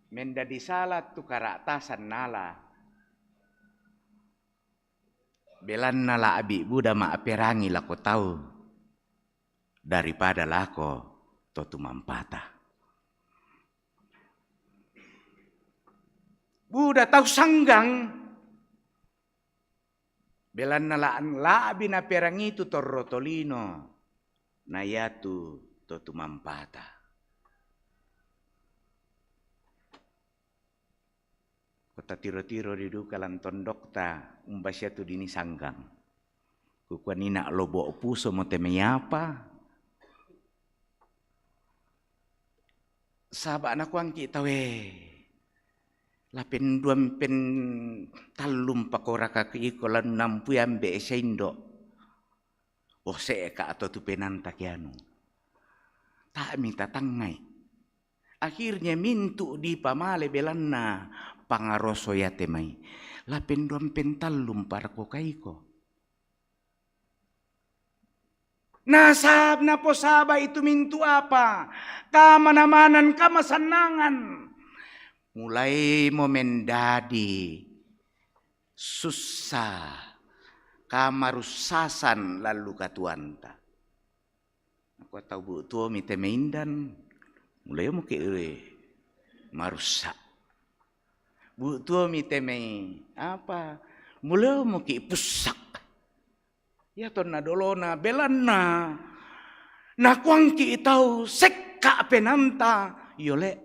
mendadi sala tu kara'tasan nala, belanna la'bi buda ma'perangi lako tau daripada lako to tumampata. Buda tau sanggang, belanna la-, la'bi naperangitu torro tolino, na iatu to tumampata. Ko tatiro-tiro ri duka lan tondokta, umba sia tu dini sanggang. Kukua nina lobo puso mo te mai apa? Saba nakuangki tau e, la penduan pen tallum pakoraka iko lan nampui ambe sia indo. Oh, se'ka to tu penanta kianu. Ta'mi tatangngai. Akhirnya mintu dipamale belanna pangaroso iate mai. La penduan pen tallum parako kaiko. Nasab naposaba itu mintu apa? Kamana-manan, kamasannangan. Mulai mo mendadi sussa, kamarussasan lallu katuanta. Nakua tau, bu tuomi te meindan, mulai mo ke marussa. Bu tuomi te mai apa, mulai mo ke pussak. Ia tonna dolona belanna nakuangki tau sekka penanta, yole.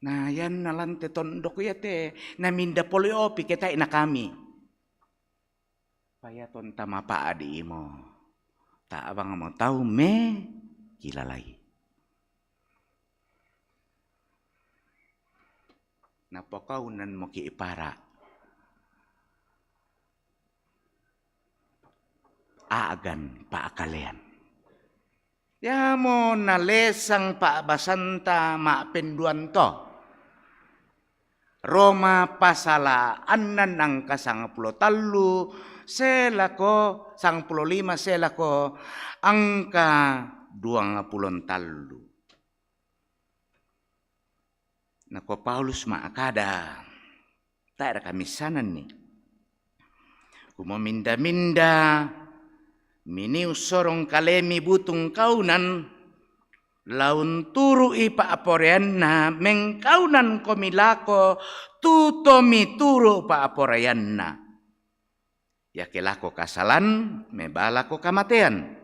Na ianna lante tondok iate naminda pole opi ketai na kami. Payaton tama pa'di imo. Ta'bang mo tau me kilalai. Napokaunan mo ki para. A'gan pa'kalean. Iamo nalesang pa'basanta ma'penduan to. Roma pasala annan angka sangpulo tallu selako, sangpulo lima selako angka duangpulo tallu. Nako Paulus ma'kada, tae'ra kamissananni. Kumominda-minda, miniu sorong kalemi butung kaunan, laun turu'i pa'poraianna, mengkaunan komi lako tu tomituru pa'poraianna. Iake lako kasalan, meba lako kamatean.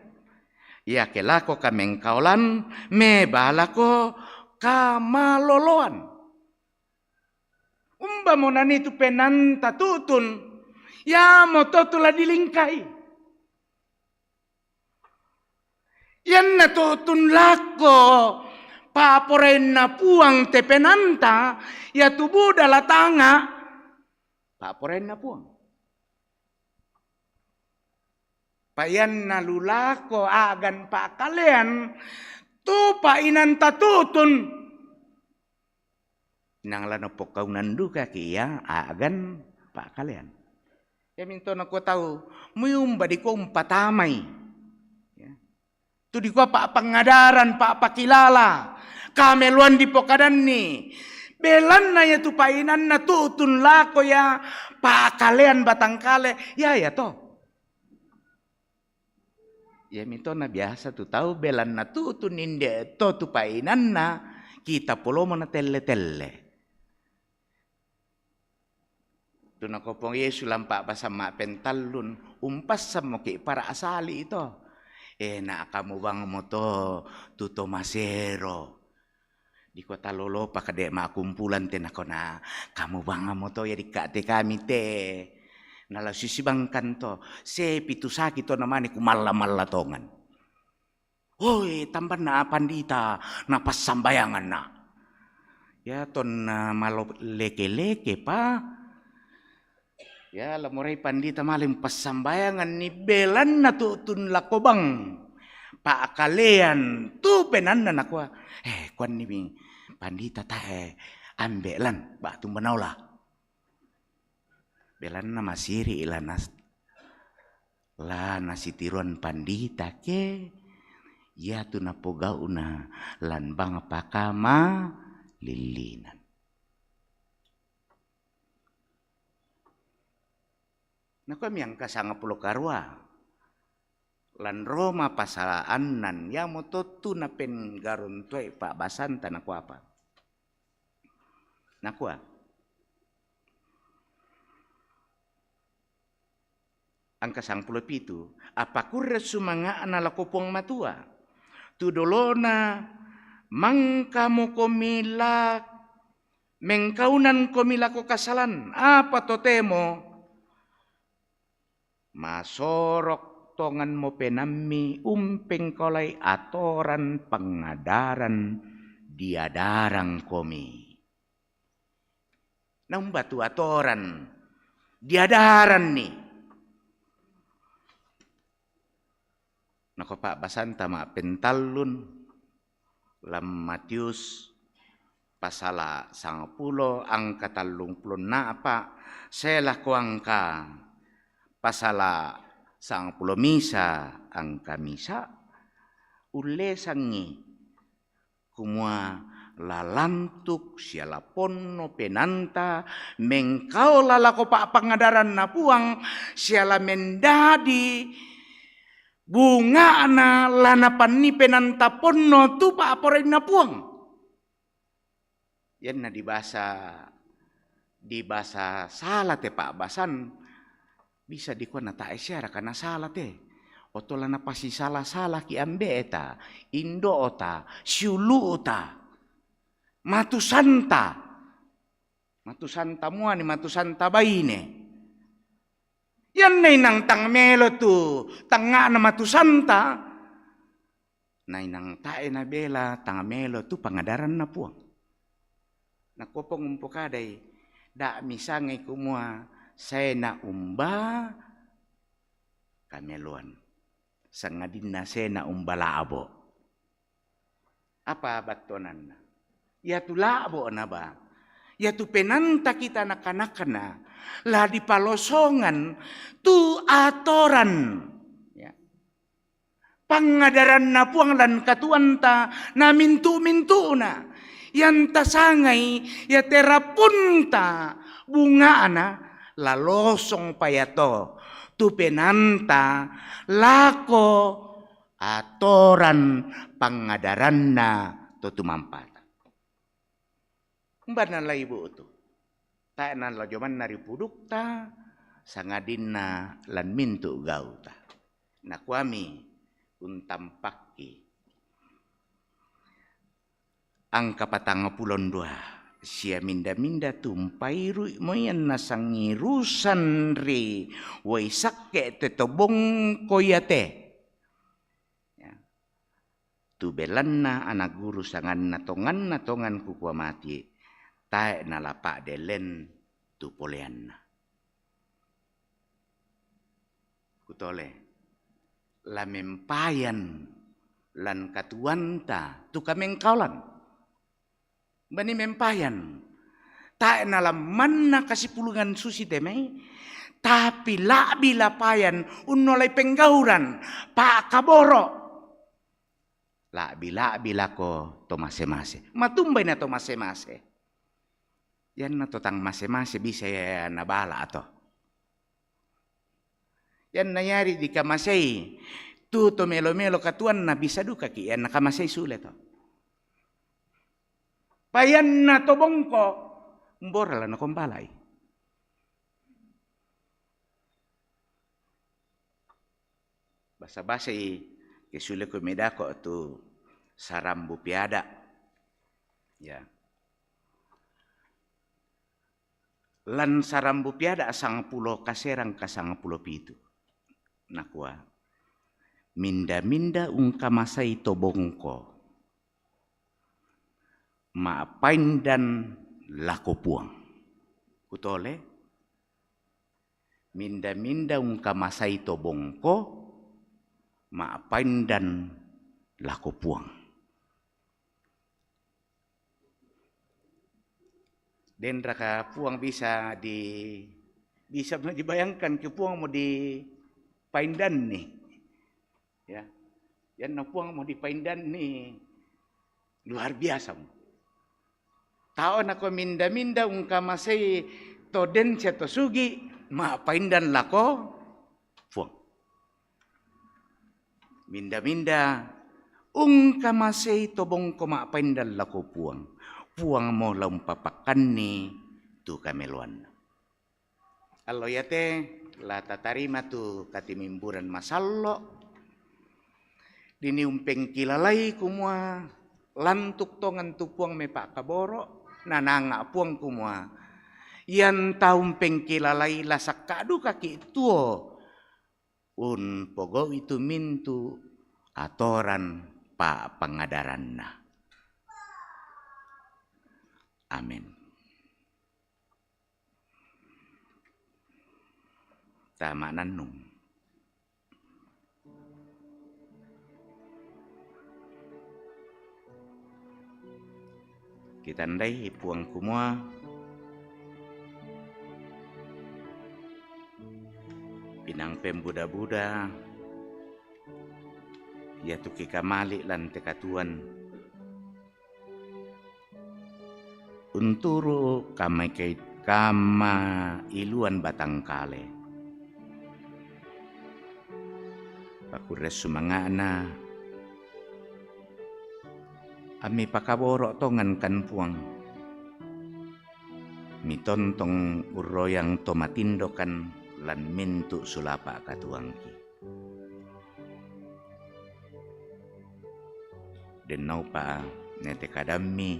Iake lako kamengkaolan, meba lako kamaloloan. Umbamo nanitu penanta tu'tun, iamoto tu la dilingkai. Ianna tu'tun lako pa'poraianna Puang te penanta, iatu buda latanga pa'poraianna Puang. Paianna lulako a'gan pa'kalean, tu pa'inanta tu'tun. Nang lano pokaunan dukaki ia a'gan pa'kalean. Iaminto nakua tau, muiumba dikua umpatamai. Ya. Tu dikua pa'pangadaran, pa'pakilala, kameloan dipokadanni. Belanna iatu pa'inanna tu'tun lako ia pa'kalean batangkale, ia, ia to. Iami tona biasa tu tau belanna tu'tun inde to tu pa'inanna kita polomo na telle-telle. Tu nakua Puang Yesu lampa basa ma'pentallun, umpassammoki para asali to. E, na kamu bangmo to tu to masero. Di kota lolopa kade ma'kumpulan te nakona, kamu bangmo to ya dikka te kami te. Nala sisibangkan to, sepi tu saki to namane kumalla-malla tongan. Hoi, tambanna pandita napassambayanganna. Ya tonna malo leke-leke pa. Ya, lamorai pandita male passambayangan ni belanna tu'tun lako bang. Pa'kalean tu penanna nakua, eh, kuanni mi pandita tae ambe lan batu manaola. Belanna masiri ilanas la nasitiruan pandita ke, iatu napogau'na lan bang pakama lillinan. Nakua miangka sangpulo karua, lan Roma pasala annan, iamoto tu napenggarung tuai pa'basanta nakuapa. Nakua, Angka sangpulo pitu, apakurre sumanga'na lako Puang Matua. Tu dolona mangkamo komi la mengkaunan komi lako kasalan, apa totemo masorok tonganmo penammi umpengkaolai atoran pangadaran diadarang komi. Naumba tu atoran diadaranni. Nako pa'basanta ma'pentallun, lam Matius pasala sangpulo angka tallung pulo na'pa, selako angka pasala sangpulo misa angka misa, ullesangi kumua la lantuk siala ponno penanta mengkaola lako pa'pangadaranna Puang, siala mendadi bunga'na la napanni penanta ponno tu pa'poraianna Puang. Ianna di basa, di basa sala te pa'basan, bisa dikua na tae siara kana sala te. Oto la napasisala-salaki ambe'ta, indo'ta, siulu'ta, matusanta. Matusanta muane, matusanta baine. Ianna inang tang melo tu tangnga'na matusanta, na inang tae nabela tang melo tu pangadaranna Puang. Nakua Puang umpokadai, da misangai kumua saena umba kameloan, sangadinna saena umba la'bo. Apa battuananna? Iatu la'bo naba, iatu penanta kita anak-anakna, la dipalosongan tu atoran. Ya. Pangadaranna Puang lan katuoanta na mintu-mintu'na. Ianta sangai, iate rapunta bunga'na, la losong pa iato tu penanta lako atoran pangadaranna to tumampata. Umba nalai bu'tu? Tae nala jomanna ri pudukta, sangadinna lan mintu gauta. Nakuami untampakki angka patang pulo dua, sia minda-minda tumpairui moian nasangirusan ri wai sakke te to bongko iate. Ya. Tu belanna anak guru sanganna tonganna tongan kukua mati, tae nala pa'delen tu poleanna. Kutole, la mempayan lan katuoanta tu kamengkaolan. Bani mempayan. Tae nala manna kasipulungan susi te mai, tapi la'bi lapayan unnolai penggauran, pa'kaboro. La'bi-la'bi lako to mase-mase. Matumbai na to mase-mase? Ianna to tang mase-mase bisa ia nabala to. Ianna iari dikamasei tu to melo-melo katuoanna bisa dukaki ianna kamasei sule to. Paianna to bongko, mbora la nakombalai. Basa-basai ke suleko medako tu sarambu piada. Ya. Lan sarambu piada sangpulo kaserang ka sangpulo pitu. Nakua, minda-minda ungkamasai to bongko, ma'paindan lako Puang. Kutole, minda-minda ungkamasai to bongko, ma'paindan lako Puang. Denraka Puang bisa di, bisa mo dibayangkan ke Puang mo dipaindanni. Ya. Ianna Puang mo dipaindanni luar biasa mo. Tao nako minda-minda ungkamasei to den sia to sugi, ma'paindan lako Puang. Minda-minda ungkamasei to bongko ma'paindan lako Puang, Puang mo la umpapakkanni tu kameloanna. Allo iate La tatarima tu katimimburan masallo', dini umpengkilalai kumua lantuk tongan tu Puang mai pa'kaboro', nananga' Puang kumua, ianta umpengkilalai la sakka' dukaki' tuo umpogau'i tu mintu' atoran pa'pangadaranna. Amin. Tama'nannung. Kitandai Puang kumua, pinang pembuda-buda, iatu kikamali' lan te katuoan, unturu' kamaikai-, kamailuan batangkale. Pakurre sumanga'na, ammi pakaboro' tongankan Puang, mitontong urroyang to matindokan lan mintu' sulapa' katuoangki. Dennaupa nete kadammi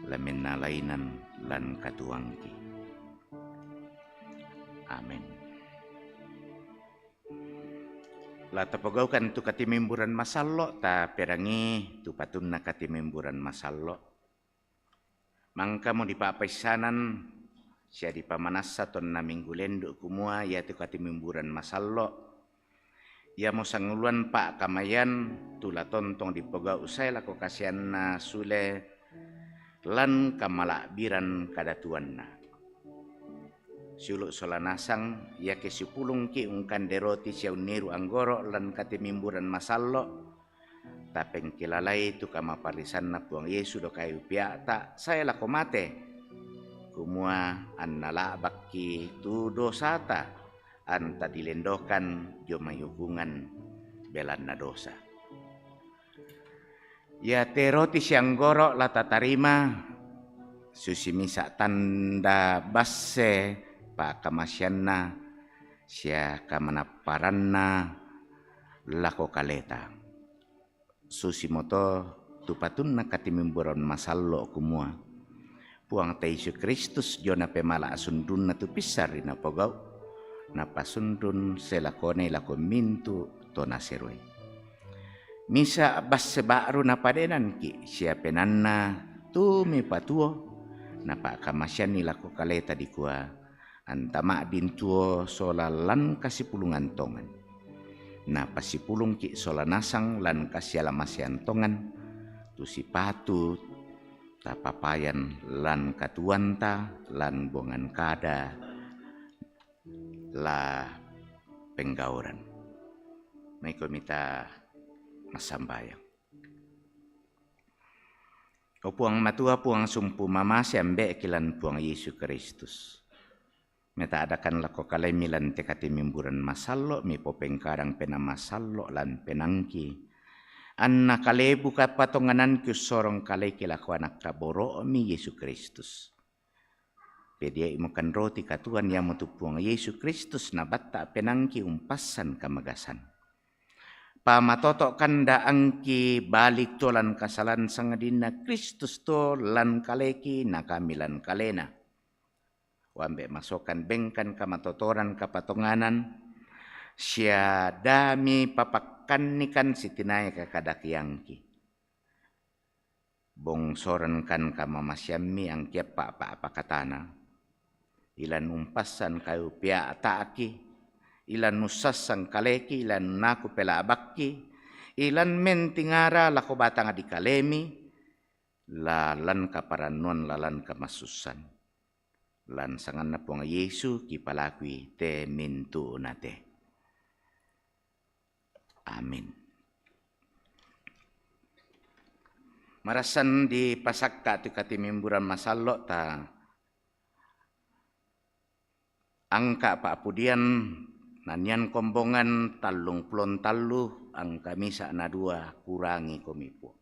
la mennalainan lan katuoangki. Amin. La tapogaukan tu katimimburan masallo', taperangi tu patunna katimimburan masallo'. Mangkamo dipa'paissanan sia dipamanassa tonna minggu lendu' kumua iatu katimimburan masallo', iamo sanguluan pa'kamayan tu la tontong dipogau' sae lako kasianna sule lan kamala'biran kadatuanna. Siulu' sola nasang, iake sipulungki' ungkande roti sia unniru' anggoro' lan katimimburan masallo', tapengkilalai tu kamaparrisanna Puang Yesu dio kayu pea'ta sae lako mate, kumua anna la'bakki tu dosata, anta dilendokan dio mai hukungan belanna dosa. Iate roti sia anggoro' la tatarima susi misa' tanda basse pa'kamasianna sia kamanapparanna lako kaleta. Susimoto tu patunna katimimburan masallo' kumua, Puangta Yesu Kristus diona pemala' sundunna tu pissang ri napogau', napasundun selakone lako mintu' to naseroe. Misa' basse ba'ru napadenanki' sia penanna tu mipatuo, napa'kamasianni lako kaleta dikua, anta ma'din tuo sola lan kasipulungan tongan. Napasipulungki' sola nasang lan kasialamasean tongan, tu sipatu tapapayan lan katuoanta, lan bongan kada la penggaoran. Maikomi ta massambayang. O Puang Matua, Puang Sompu Mamase, Ambe'ki lan Puang Yesu Kristus. Meta'dakan lako kalemi lan te katimimburan masallo', mipopengkadang penaa masallo' lan penaangki. Anna kalebu kapatonganangki ussorong kaleki lako Anak kaboro'mi Yesu Kristus. Pedia'imokan roti katuoan, iamotu Puang Yesu Kristus, nabatta' penaangki umpassan kamagasan. Pamatoto' kanda'angki balik tuo lan kasalan sangadinna Kristus tuo lan kaleki na kami lan kalena. Uambe' masokan bengkan kamatotoran kapatonganan, sia dami papakkannikan sitinae kakadakeangki. Bongsorankan kamamaseammi angki appa'-apa' pakatana, ilan umpassan kayu pea'ta'ki, ilan ussassan kaleki, ilan naku pela'bakki, ilan mentingara lako batang dikalemi, lalan kaparannuan, lalan kamassussan. Lan sanganna Puang Yesu kipalakui te mintu'na te. Amin. Marassan dipasakka' tu katimimburan masallo' ta angka pa'pudian nanian kombongan tallung pulo tallu angka misa' na dua, kurangi komi Puang.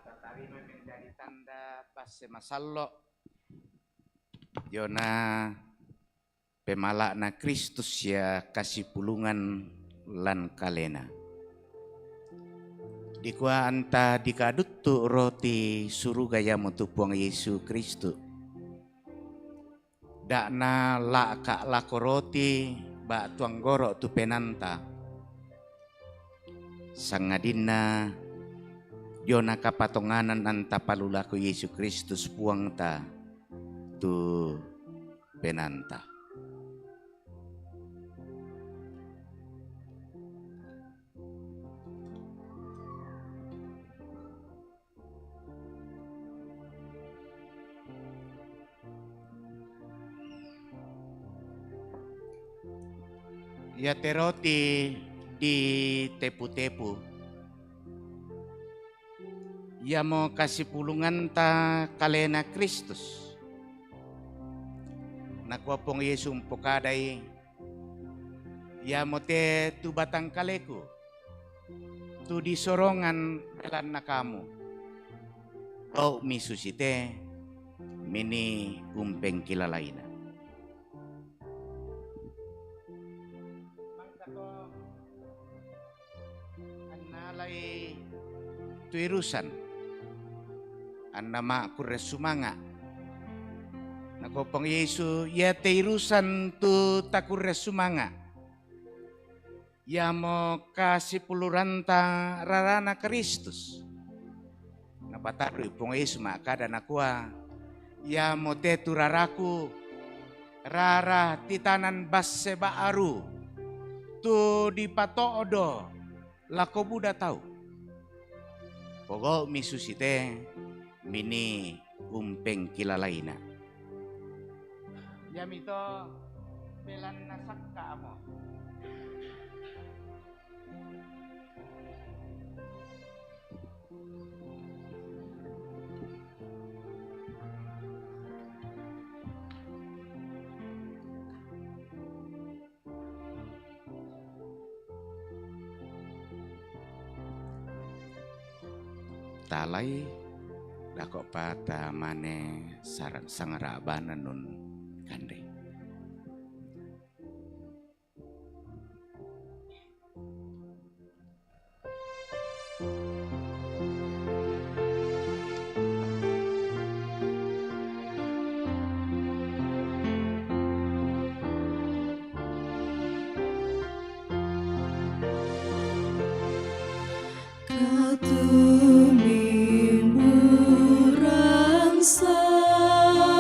Tatarima menjadi tanda basse masallo' dio na pemala'na Kristus sia kasipulungan lan kalena. Dikua anta dikaduttu roti suruga iamotu Puang Yesu Kristus. Da'na la'ka' lako roti ba'tu anggoro' tu penaanta, sangadinna diona kapatonganan anta palulaku Yesu Kristus Puangta tu penaanta. Iate roti ditepu-tepu, iamo kasipulunganta kalena Kristus. Nakua Puang Yesu umpokadai, iamote tu batang kaleku, tu disorongan belanna kamu. Gau'mi susite, mini umpengkilalaina. Mangkato annalai tu irusan, anna ma'kurre sumanga'. Nakua Puang Yesu, iate irusan tu takurre sumanga', iamo kasipuluranta rarana Kristus. Napatarru'i Puang Yesu ma'kada nakua, iamote tu raraku, rara titanan basse ba'ru, tu dipato'do lako buda tau. Pogau'mi susite, mini umpengkilalaina. Iamito belanna sakka'mo. Talai, dako'pa tamane sara-, sangara'bana nun kanrei. Katumimburan sallo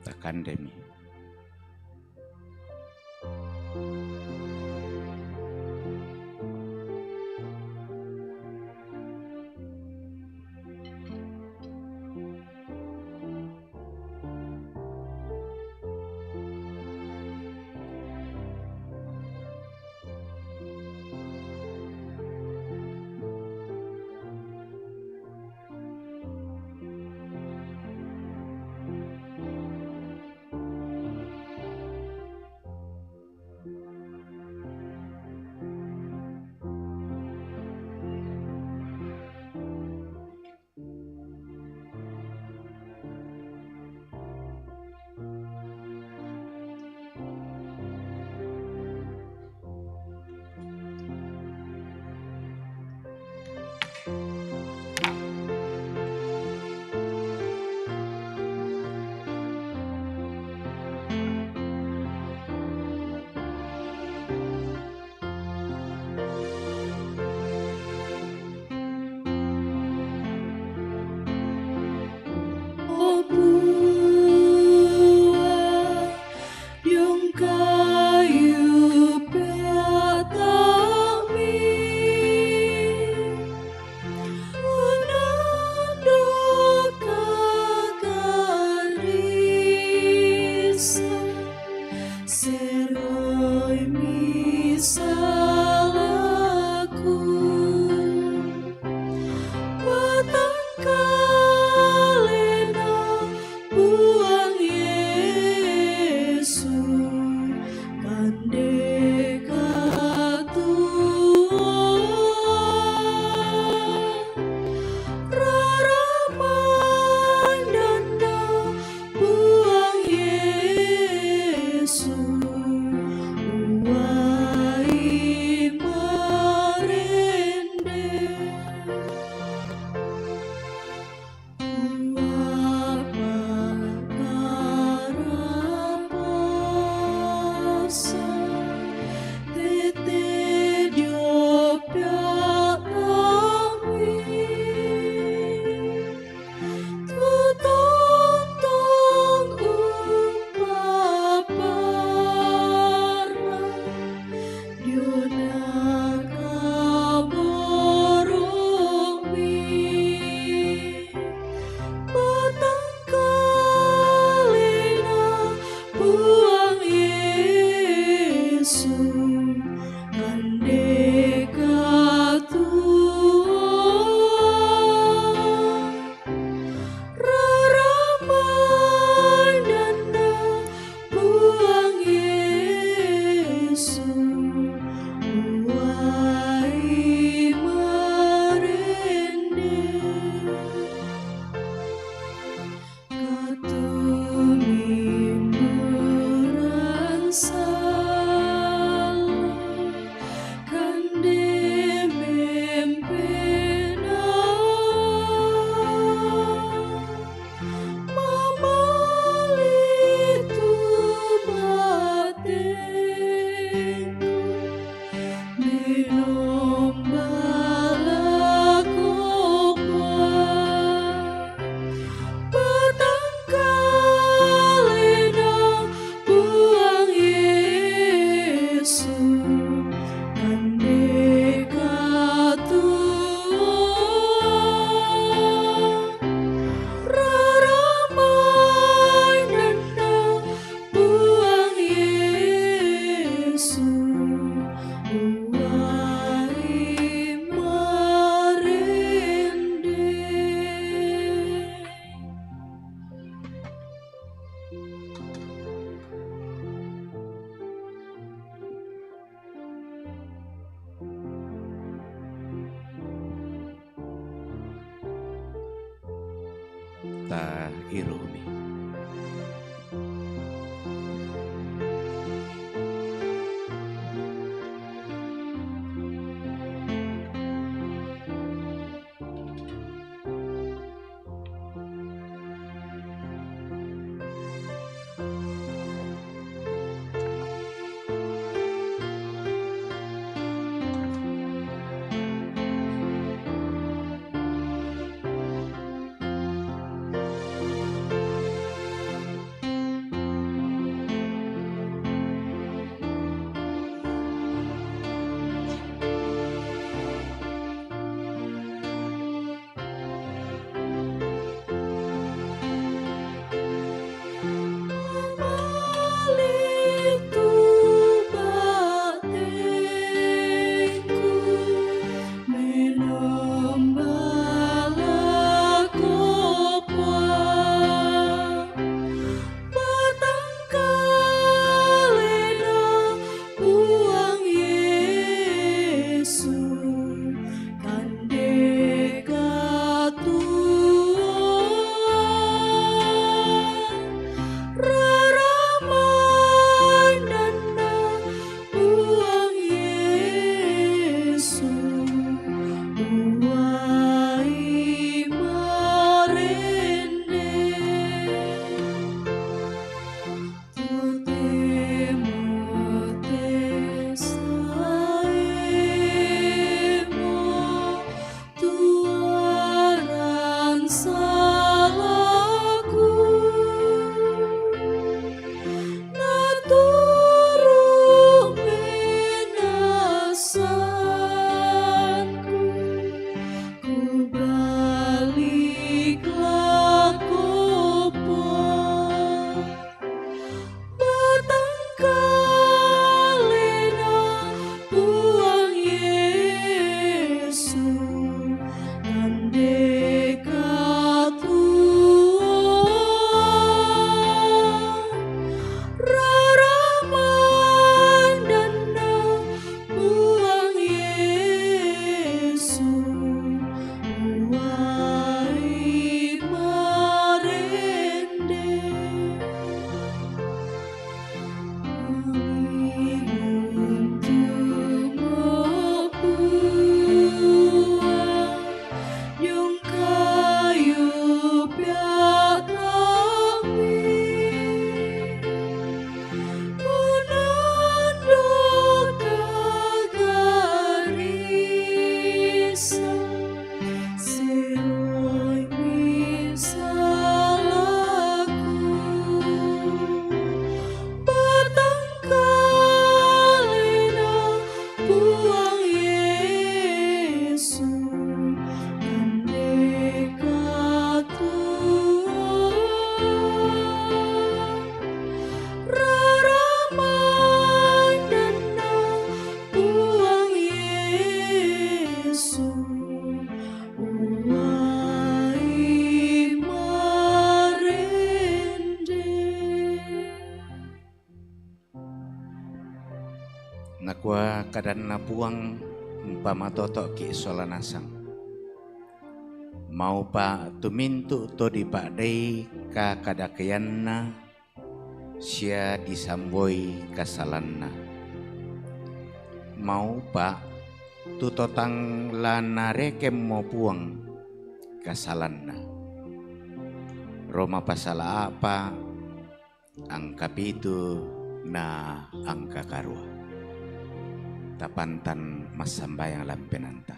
ta kandemi. Seroi misalaku, patangkalena Puang Yesu, kande katua. Raraman dana Puang Yesu, uai marende. Uai pakarapasa, tete dio pia kami. Tutontong upapara, dio na kaboromi. Patangkalena Puang Yesu, kande katua. Raraman dana Puang Yesu, uai marende. Katumimburan sala, kande mempena. Mamali tu batengku, menom bala kopa. Patangkalena Puang Yesu, kande katua. Raraman dana Puang Yesu, uai marende. Ta irumi. Kua kadanna Puang, umpamatoto'ki' sola nasang. Maupa' tu mintu' to dipa'dei kakadakeanna sia disamboi kasalanna. Maupa' tu to tang la narekemmo Puang kasalanna. Roma pasala a'pa', angka pitu na angka karua. Tapantan massambayang lan penaanta.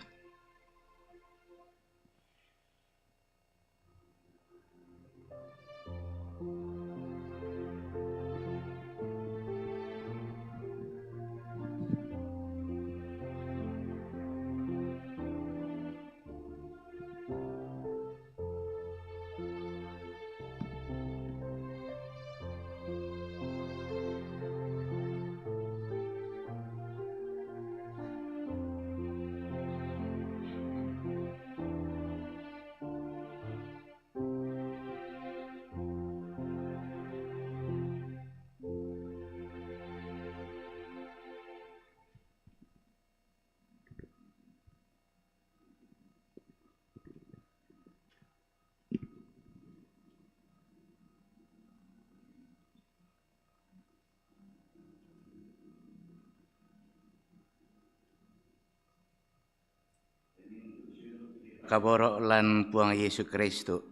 Kaboro' lan Puang Yesu Kristu.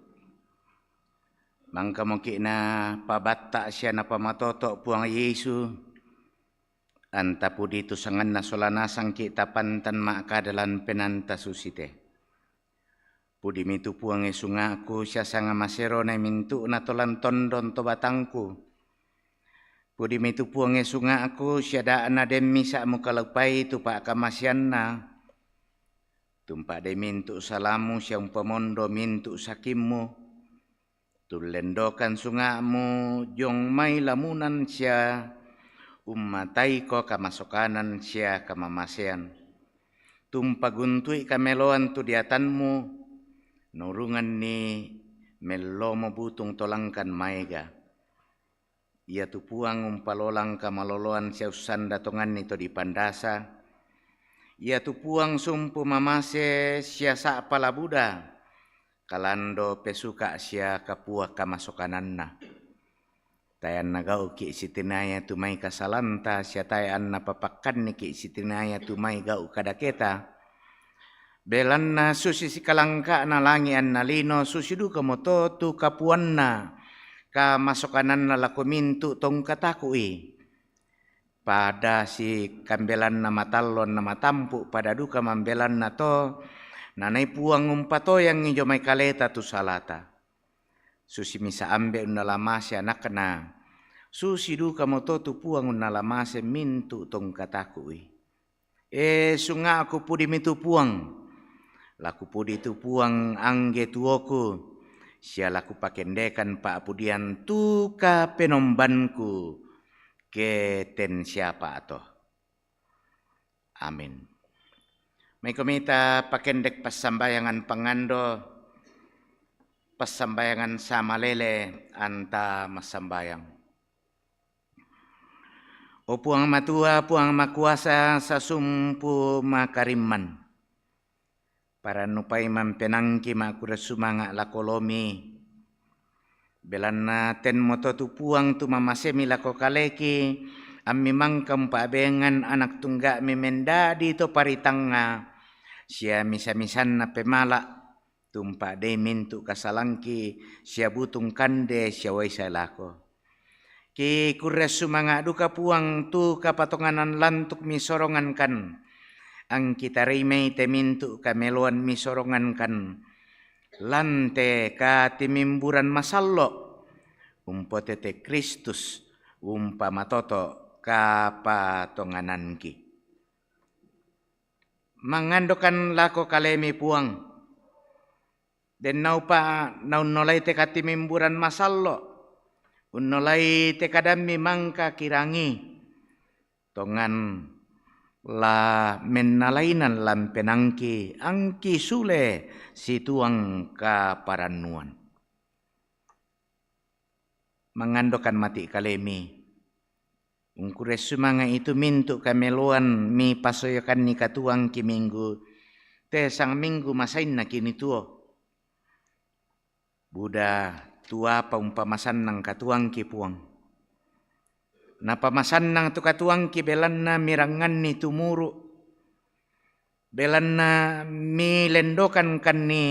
Mangkamoki' napabatta' sia napamatoto' Puang Yesu, anta pudi tu sanganna sola nasangki' tapantan ma'kada lan penaanta susite. Pudimi tu Puang e sunga'ku sia sanga maseronai mintu'na to lan tondon to batangku. Pudimi tu Puang e sunga'ku sia da'na den misa' mukalupai tu pa'kamaseanna. Tumpa'dei mintu' salammu sia umpamondo mintu' sakimmu. Tullendokan sunga'mu diong mai lamunan sia ummataiko kamasokanan sia kamamasean. Tumpaguntui kameloan tu deatanmu, naurunganni mellomo butung to langkan maega. Iatu Puang umpalolang kamaloloan sia ussanda tonganni to dipandasa. Iatu Puang sumpu mamase sia sa'pa la buda, kalando pesuka' sia kapua kamasokananna. Tae anna gau'ki' sitinaya tu mai kasalanta sia tae anna papakkanniki' sitinaya tu mai gau' kadaketa. Belanna susi sikalangka'na langi' anna lino, susi dukamoto tu kapuanna kamasokananna lako mintu' to ungkataku'i. Pada sikambelanna matallo anna matampu', pada duka mambelanna to, nanai Puang umpatoyangngi dio mai kaleta tu salata. Susi misa' ambe' unnalamase anakna, susi dukamoto tu Puang unnalamase mintu' to ungkataku'i. E sunga'ku, pudimi tu Puang. La kupudi tu Puang angge tuoku, sia la kupakendekan pa'pudian tu kapenombanku, ke ten siapa' to. Amin. Maikomi ta pakendek passambayangan pangando, passambayangan samalele anta massambayang. O Puang Matua, Puang Makuasa, sasumpu makarimman. Parannupai mampenangki ma'kurre sumanga' lako olomi. Belanna tenmoto tu Puang tu mamasemi lako kaleki, ammi mangka umpa'bengan anak tungga'mi mendadi to paritangnga, sia misa-misanna pemala', tumpa'dei mintu' kasalangki, sia butung kande sia wai sae lako. Kikurre sumanga' duka Puang tu kapatonganan lantuk misorongankan. Angki tarimai te mintu' kameloan misorongankan. Lan te katimimburan masallo', umpotete Kristus, umpamatoto' kapatongananki. Mangandokan lako kalemi Puang. Den naupa' naunnolai te katimimburan masallo', unnolai te kadammi mangka kirangi. Tongan la mennalainan lan penangki, angki sule situang kaparannuan. Mangandokan mati' kalemi. Ungkuressu manga itu mintu' kameloan mipasoyakanni katuoangki minggu, te sangminggu masainna kini tuo. Buda tu apa umpamasannang katuoangki, Puang. Napamasannang tu katuoangki belanna mirangnganni tumuru', belanna milendokankanni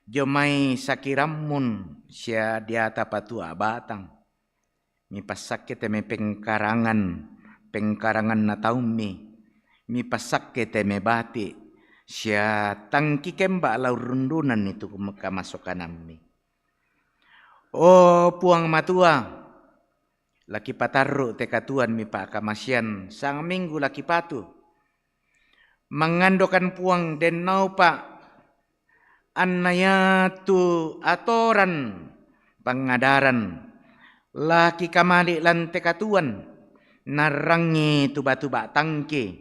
dio mai sakirammun sia diata patua batang. Mipassakke te mai pengkarangan, pengkaranganna taummi, mipassakke te mai bati', sia tang kikemba' la urrundunanni tu kamasokanammi. O Puang Matua, la kipatarru' te katuoan mipa'kamasian, sangminggu la kipatu. Mangandokan Puang, dennaupa' anna iatu atoran pangadaran la kikamali' lan te katuoan, narrangngi tu batu ba'tangki,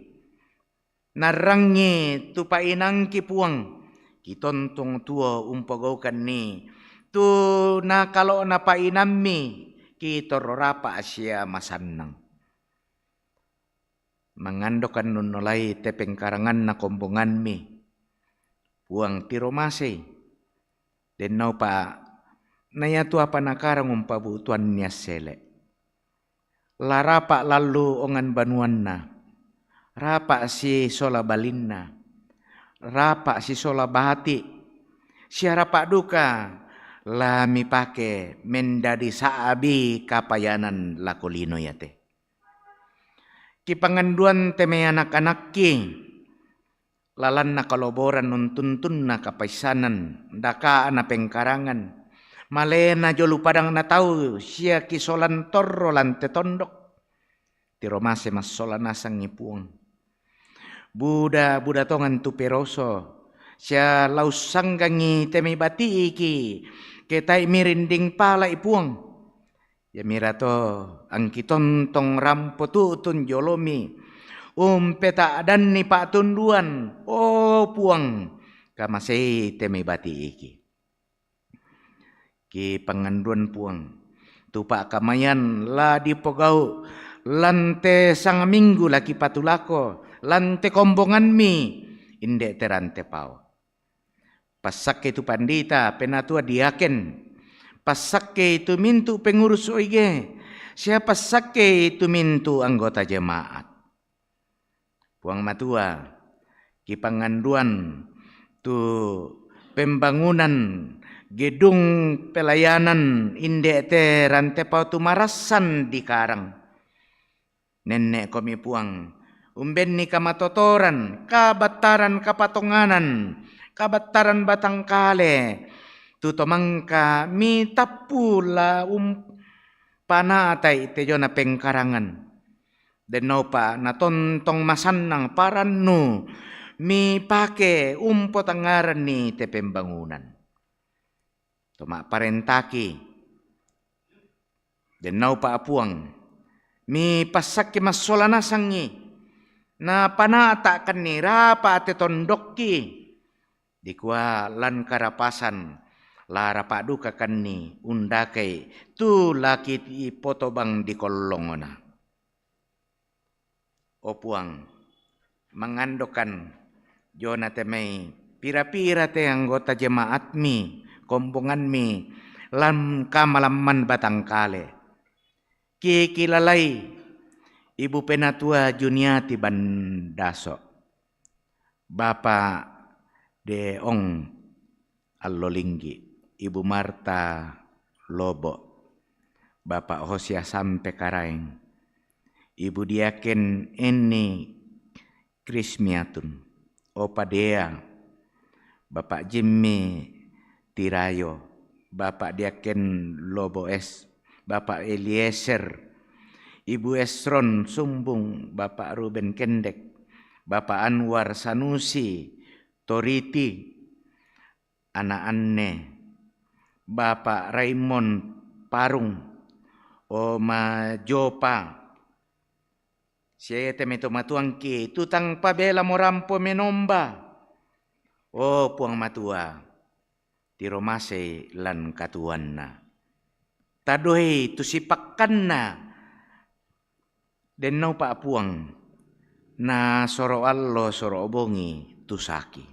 narrangngi tu pa'inangki, Puang, kitontong tuo umpogaukanni tu nakalo'na pa'inammi, kitorro rapa' sia masannang. Mangandokan nunnolai te pengkaranganna kombongammi, Puang, tiro masei, dennaupa' na iatu apa nakarang umpabu'tuanni assele'. La rapa' lallu ongan banuanna, rapa' sisola balinna, rapa' sisola bati', sia rapa' duka la mipake mendadi sa'bi kapayanan lako lino iate. Kipanganduan te mai anak-anakki, lalanna kaloboran untuntunna kapaissanan, daka'na pengkarangan, malena jolo padangna tau sia kisolan torro lan te tondok. Tiro mase massola nasangngi, Puang. Buda-buda tongan tu peroso, sia la ussanggangngi te mai bati'iki, ke tae' mirinding pala'i, Puang. Iamirato angki tontong rampo tu'tun jolomi, umpeta'danni pa'tunduan, o Puang, kamasei te mai bati'iki. Kipanganduan, Puang, tu pa'kamayan la dipogau' lan te sangminggu la kipatulako, lan te kombongammi, inde' te rante pao. Passakkei tu pandita, penatua diaken, passakkei tu mintu' pengurus O I G, sia passakkei tu mintu' anggota jemaat. Puang Matua, kipanganduan tu pembangunan gedung pelayanan inde' te rante pao tu marassan dikarang. Nenne'komi, Puang, umbenni kamatotoran, kabattaran kapatonganan, kabattaran batangkale, tu tomangka mitappu la umpana'tai te jona pengkarangan. Dennaupa' natontong masannang parannu mipake umpotangngaranni te pembangunan. To ma'parentaki, dennaupa' Puang, mipassakke massola nasangngi, napana'ta'kanni rapa' te tondokki, dikua lan karapasan, la rapa' dukakanni undakai tu la kipotobang dikollongona. O Puang, mangandokan jona te mai pira-pira te anggota jemaatmi, kombongammi, lan kamalamman batangkale. Kikilalai Ibu Penatua Juniati Bandaso, Bapa' De Ong Allolinggi, Ibu Marta Lobo, Bapa' Hosiah Sampe Karaeng, Ibu Diaken Eni Krismiatun, Opa Dea, Bapa' Jimmy Tirayo, Bapa' Diaken Lobo Es, Bapa' Eliezer, Ibu Esron Sumbung, Bapa' Ruben Kendek, Bapa' Anwar Sanusi Toriti, Ana' Anne, Bapa' Raimon Parung, Oma Jopa, sia iate mai tomatuangki tu tang pabelamo rampo menomba. O Puang Matua, tiro masei lan katuoanna. Tadoei tu sipakkanna Denno pa Puang, na soro allo soro bongi tu saki.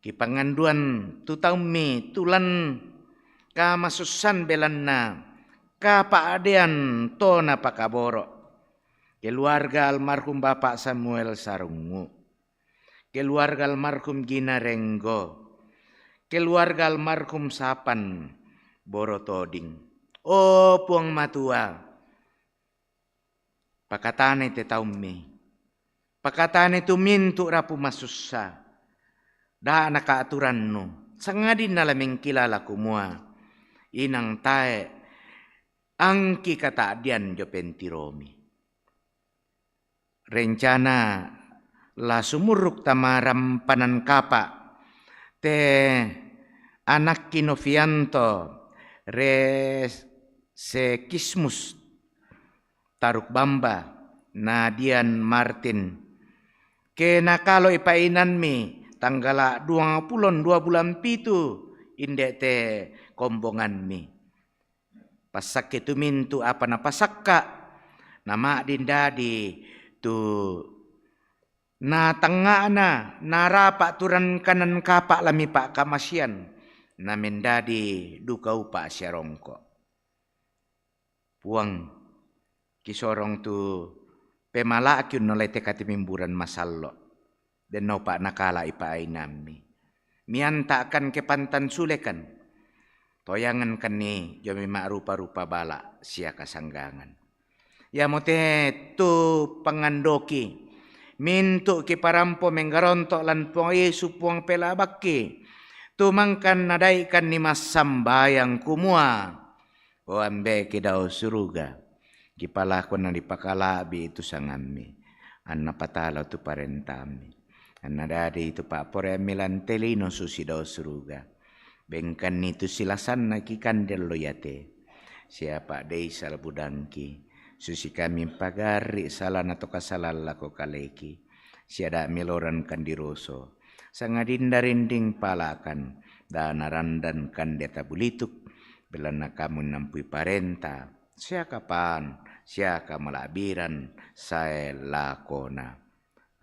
Kipanganduan tu taummi tulan kamasussan belanna kapa'dean to napakaboro. Keluarga almarhum Bapak Samuel Sarungu. Keluarga almarhum Gina Renggo. Keluarga almarhum Sapan Boro Toding. O Puang Matua, pakatane te taummi. Pakatane tu mintu rapu masussa. Da nakaturannu, sangadinna la mengkilala kumua inang tae angki kata'dian jo pentiromi. Rencana la sumurruk tama rampanan kapa te anakki Novianto Resekismus Taruk Bamba, Nadian Martin. Ke nakaloi painanmi tanggala duang pulon dua bulan pitu inde te kombonganmi. Passakke tu mintu apa napasakka, nama'din dadi tu natangnga'na, narapa turan kanan kapa lami pakkamasian, namendadi duka upa siarongko. Puang, kisorong tu pemala'ki unnolai te katimimburan masallo. Denno pa nakala'i painammi. Mianta'kan ke pantan sulekan. Toyangenkanni jomi ma'rupa-rupa bala sia kasanggangan. Iamo te tu pangandoki. Mintu kiparampo menggaronto lan Puang Yesu Puang pelabakki. Tu mangkan nadaikanni massambayang kumua. O Ambeki dao suruga, kipalakonna dipakala'bi tu sangammi, anna patalo tu parentami, anna dadi tu pa'poreammi lan te lino susi dao suruga. Bengkanni tu silasanna kikande allo iate. Siapa dei salbudangki, susi kami pagarri salana to kasalan lako kaleki, siada miloran kandiroso, sangadinda rinding palakan, dana randan kande tabulituk, belanna kamu nampui parenta, siaka pan, siaka mala'biran sae lakona.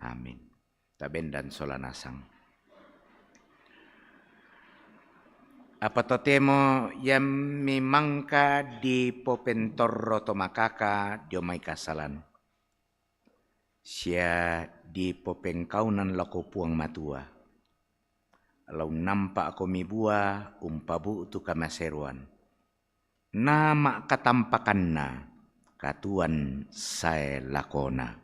Amin. Tabendan sola nasang. Apa totemo iammi mangka dipopentorro to makaka dio mai kasalan. Sia dipopengkaunan lako Puang Matua. Lau nampa'ko mibua umpabu'tu kamaseroan. Nama'katampakanna katuoan sae lakona.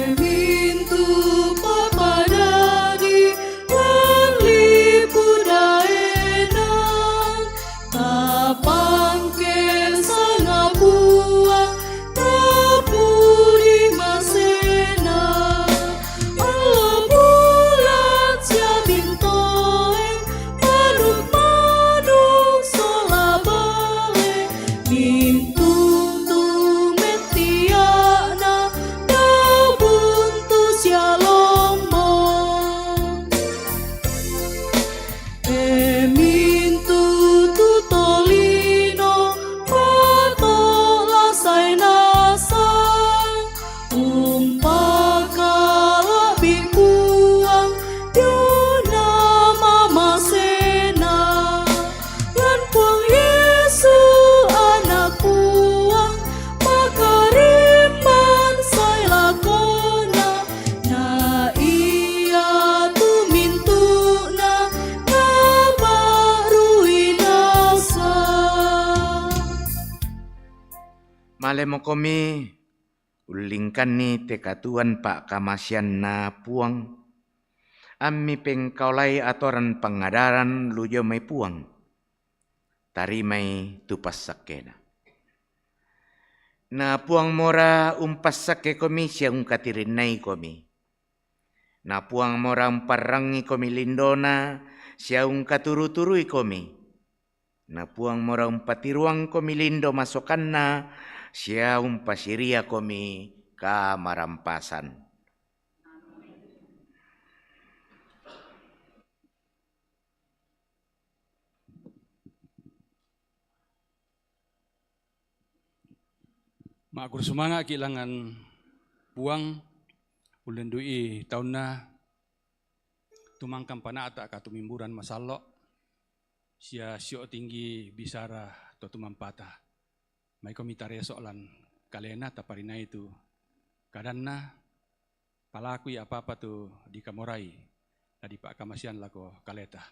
Mintu papadadi lan lipu daenang, tapangke sangapuang tapudi masena. Allo bulan sia bintoeng, manuk-manuk sola bale, mintu tu mettia'na dao buntu sia lombo. E mintu tu tolino, pato lasai nasang, umpakala'bi Puang diona mamasena. Lan Puang Yesu, Anak Puang, makarimman sae lakona, na ia tu mintu'na nabarui nasang. Malemokomi ullingkanni te katuoan pa'kamasianna Puang, ammi pengkaolai atoran pangadaran lu dio mai Puang. Tarimai tu passakkena. Na Puang mora umpassakke komi sia ungkatirinnai komi. Na Puang mora umparrangi komi lindona sia ungkaturu-turui komi. Na Puang mora umpatiruang komi lindo masokanna sia umpasiria komi kamarampasan. Makkuro sumanga'ki' langngan Puang, ullendu'i taunna, tumangkang pana'ta' katumimburan masallo', sia sio' tinggi bisara to tumampata. Maikomi tareso' lan kalena, taparinai tu kadanna, palakui apa-apa tu dikamorai, la dipa'kamasean lako kaleta.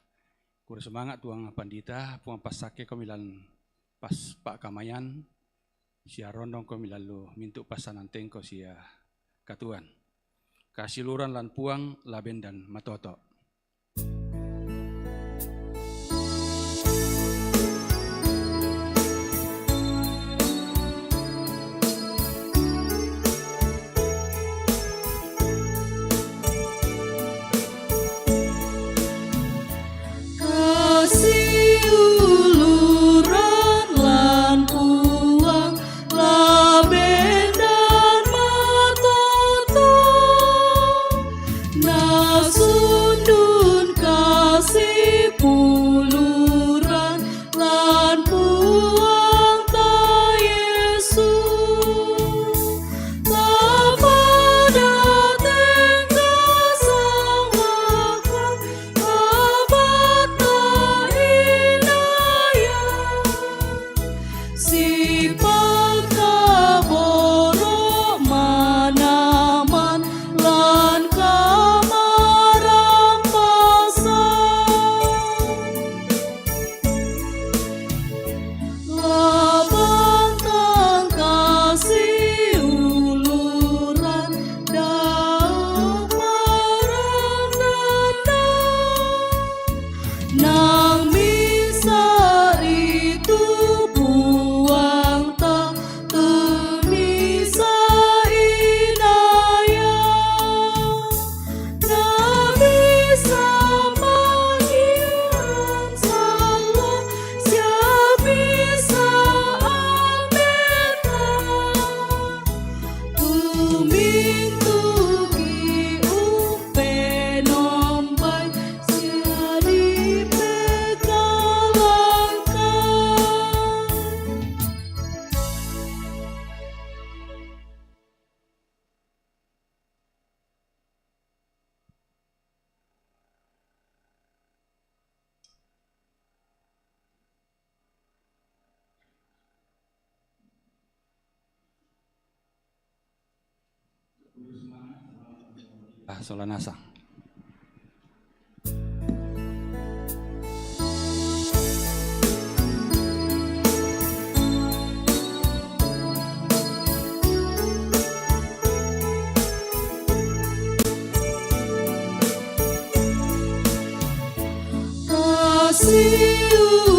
Kuro sumanga' Tuang Pandita, Puang passakkekomi lan pas pa'kamayan, sia rondongkomi lan lu mintu' passanan tengko sia katuoan. Kasiuluran lan Puang la bendan matoto'. Kasiuluran lan Puang la bendan matoto', nasundun kasiuluran lan Puangta Yesus. Tapada tengka sanglakan, tapada inayat, sipangkaboro' manaman lan kamarampasan. Labantang kasiuluran dauk marannanda, nang misa' ritu Puangta, tu misa' inayat. Nabi sambahyang sallo', sia bisa ammeta. Tumintugi umpenombai, sia dipekalangkan. Ah, sola nasang. Kasiu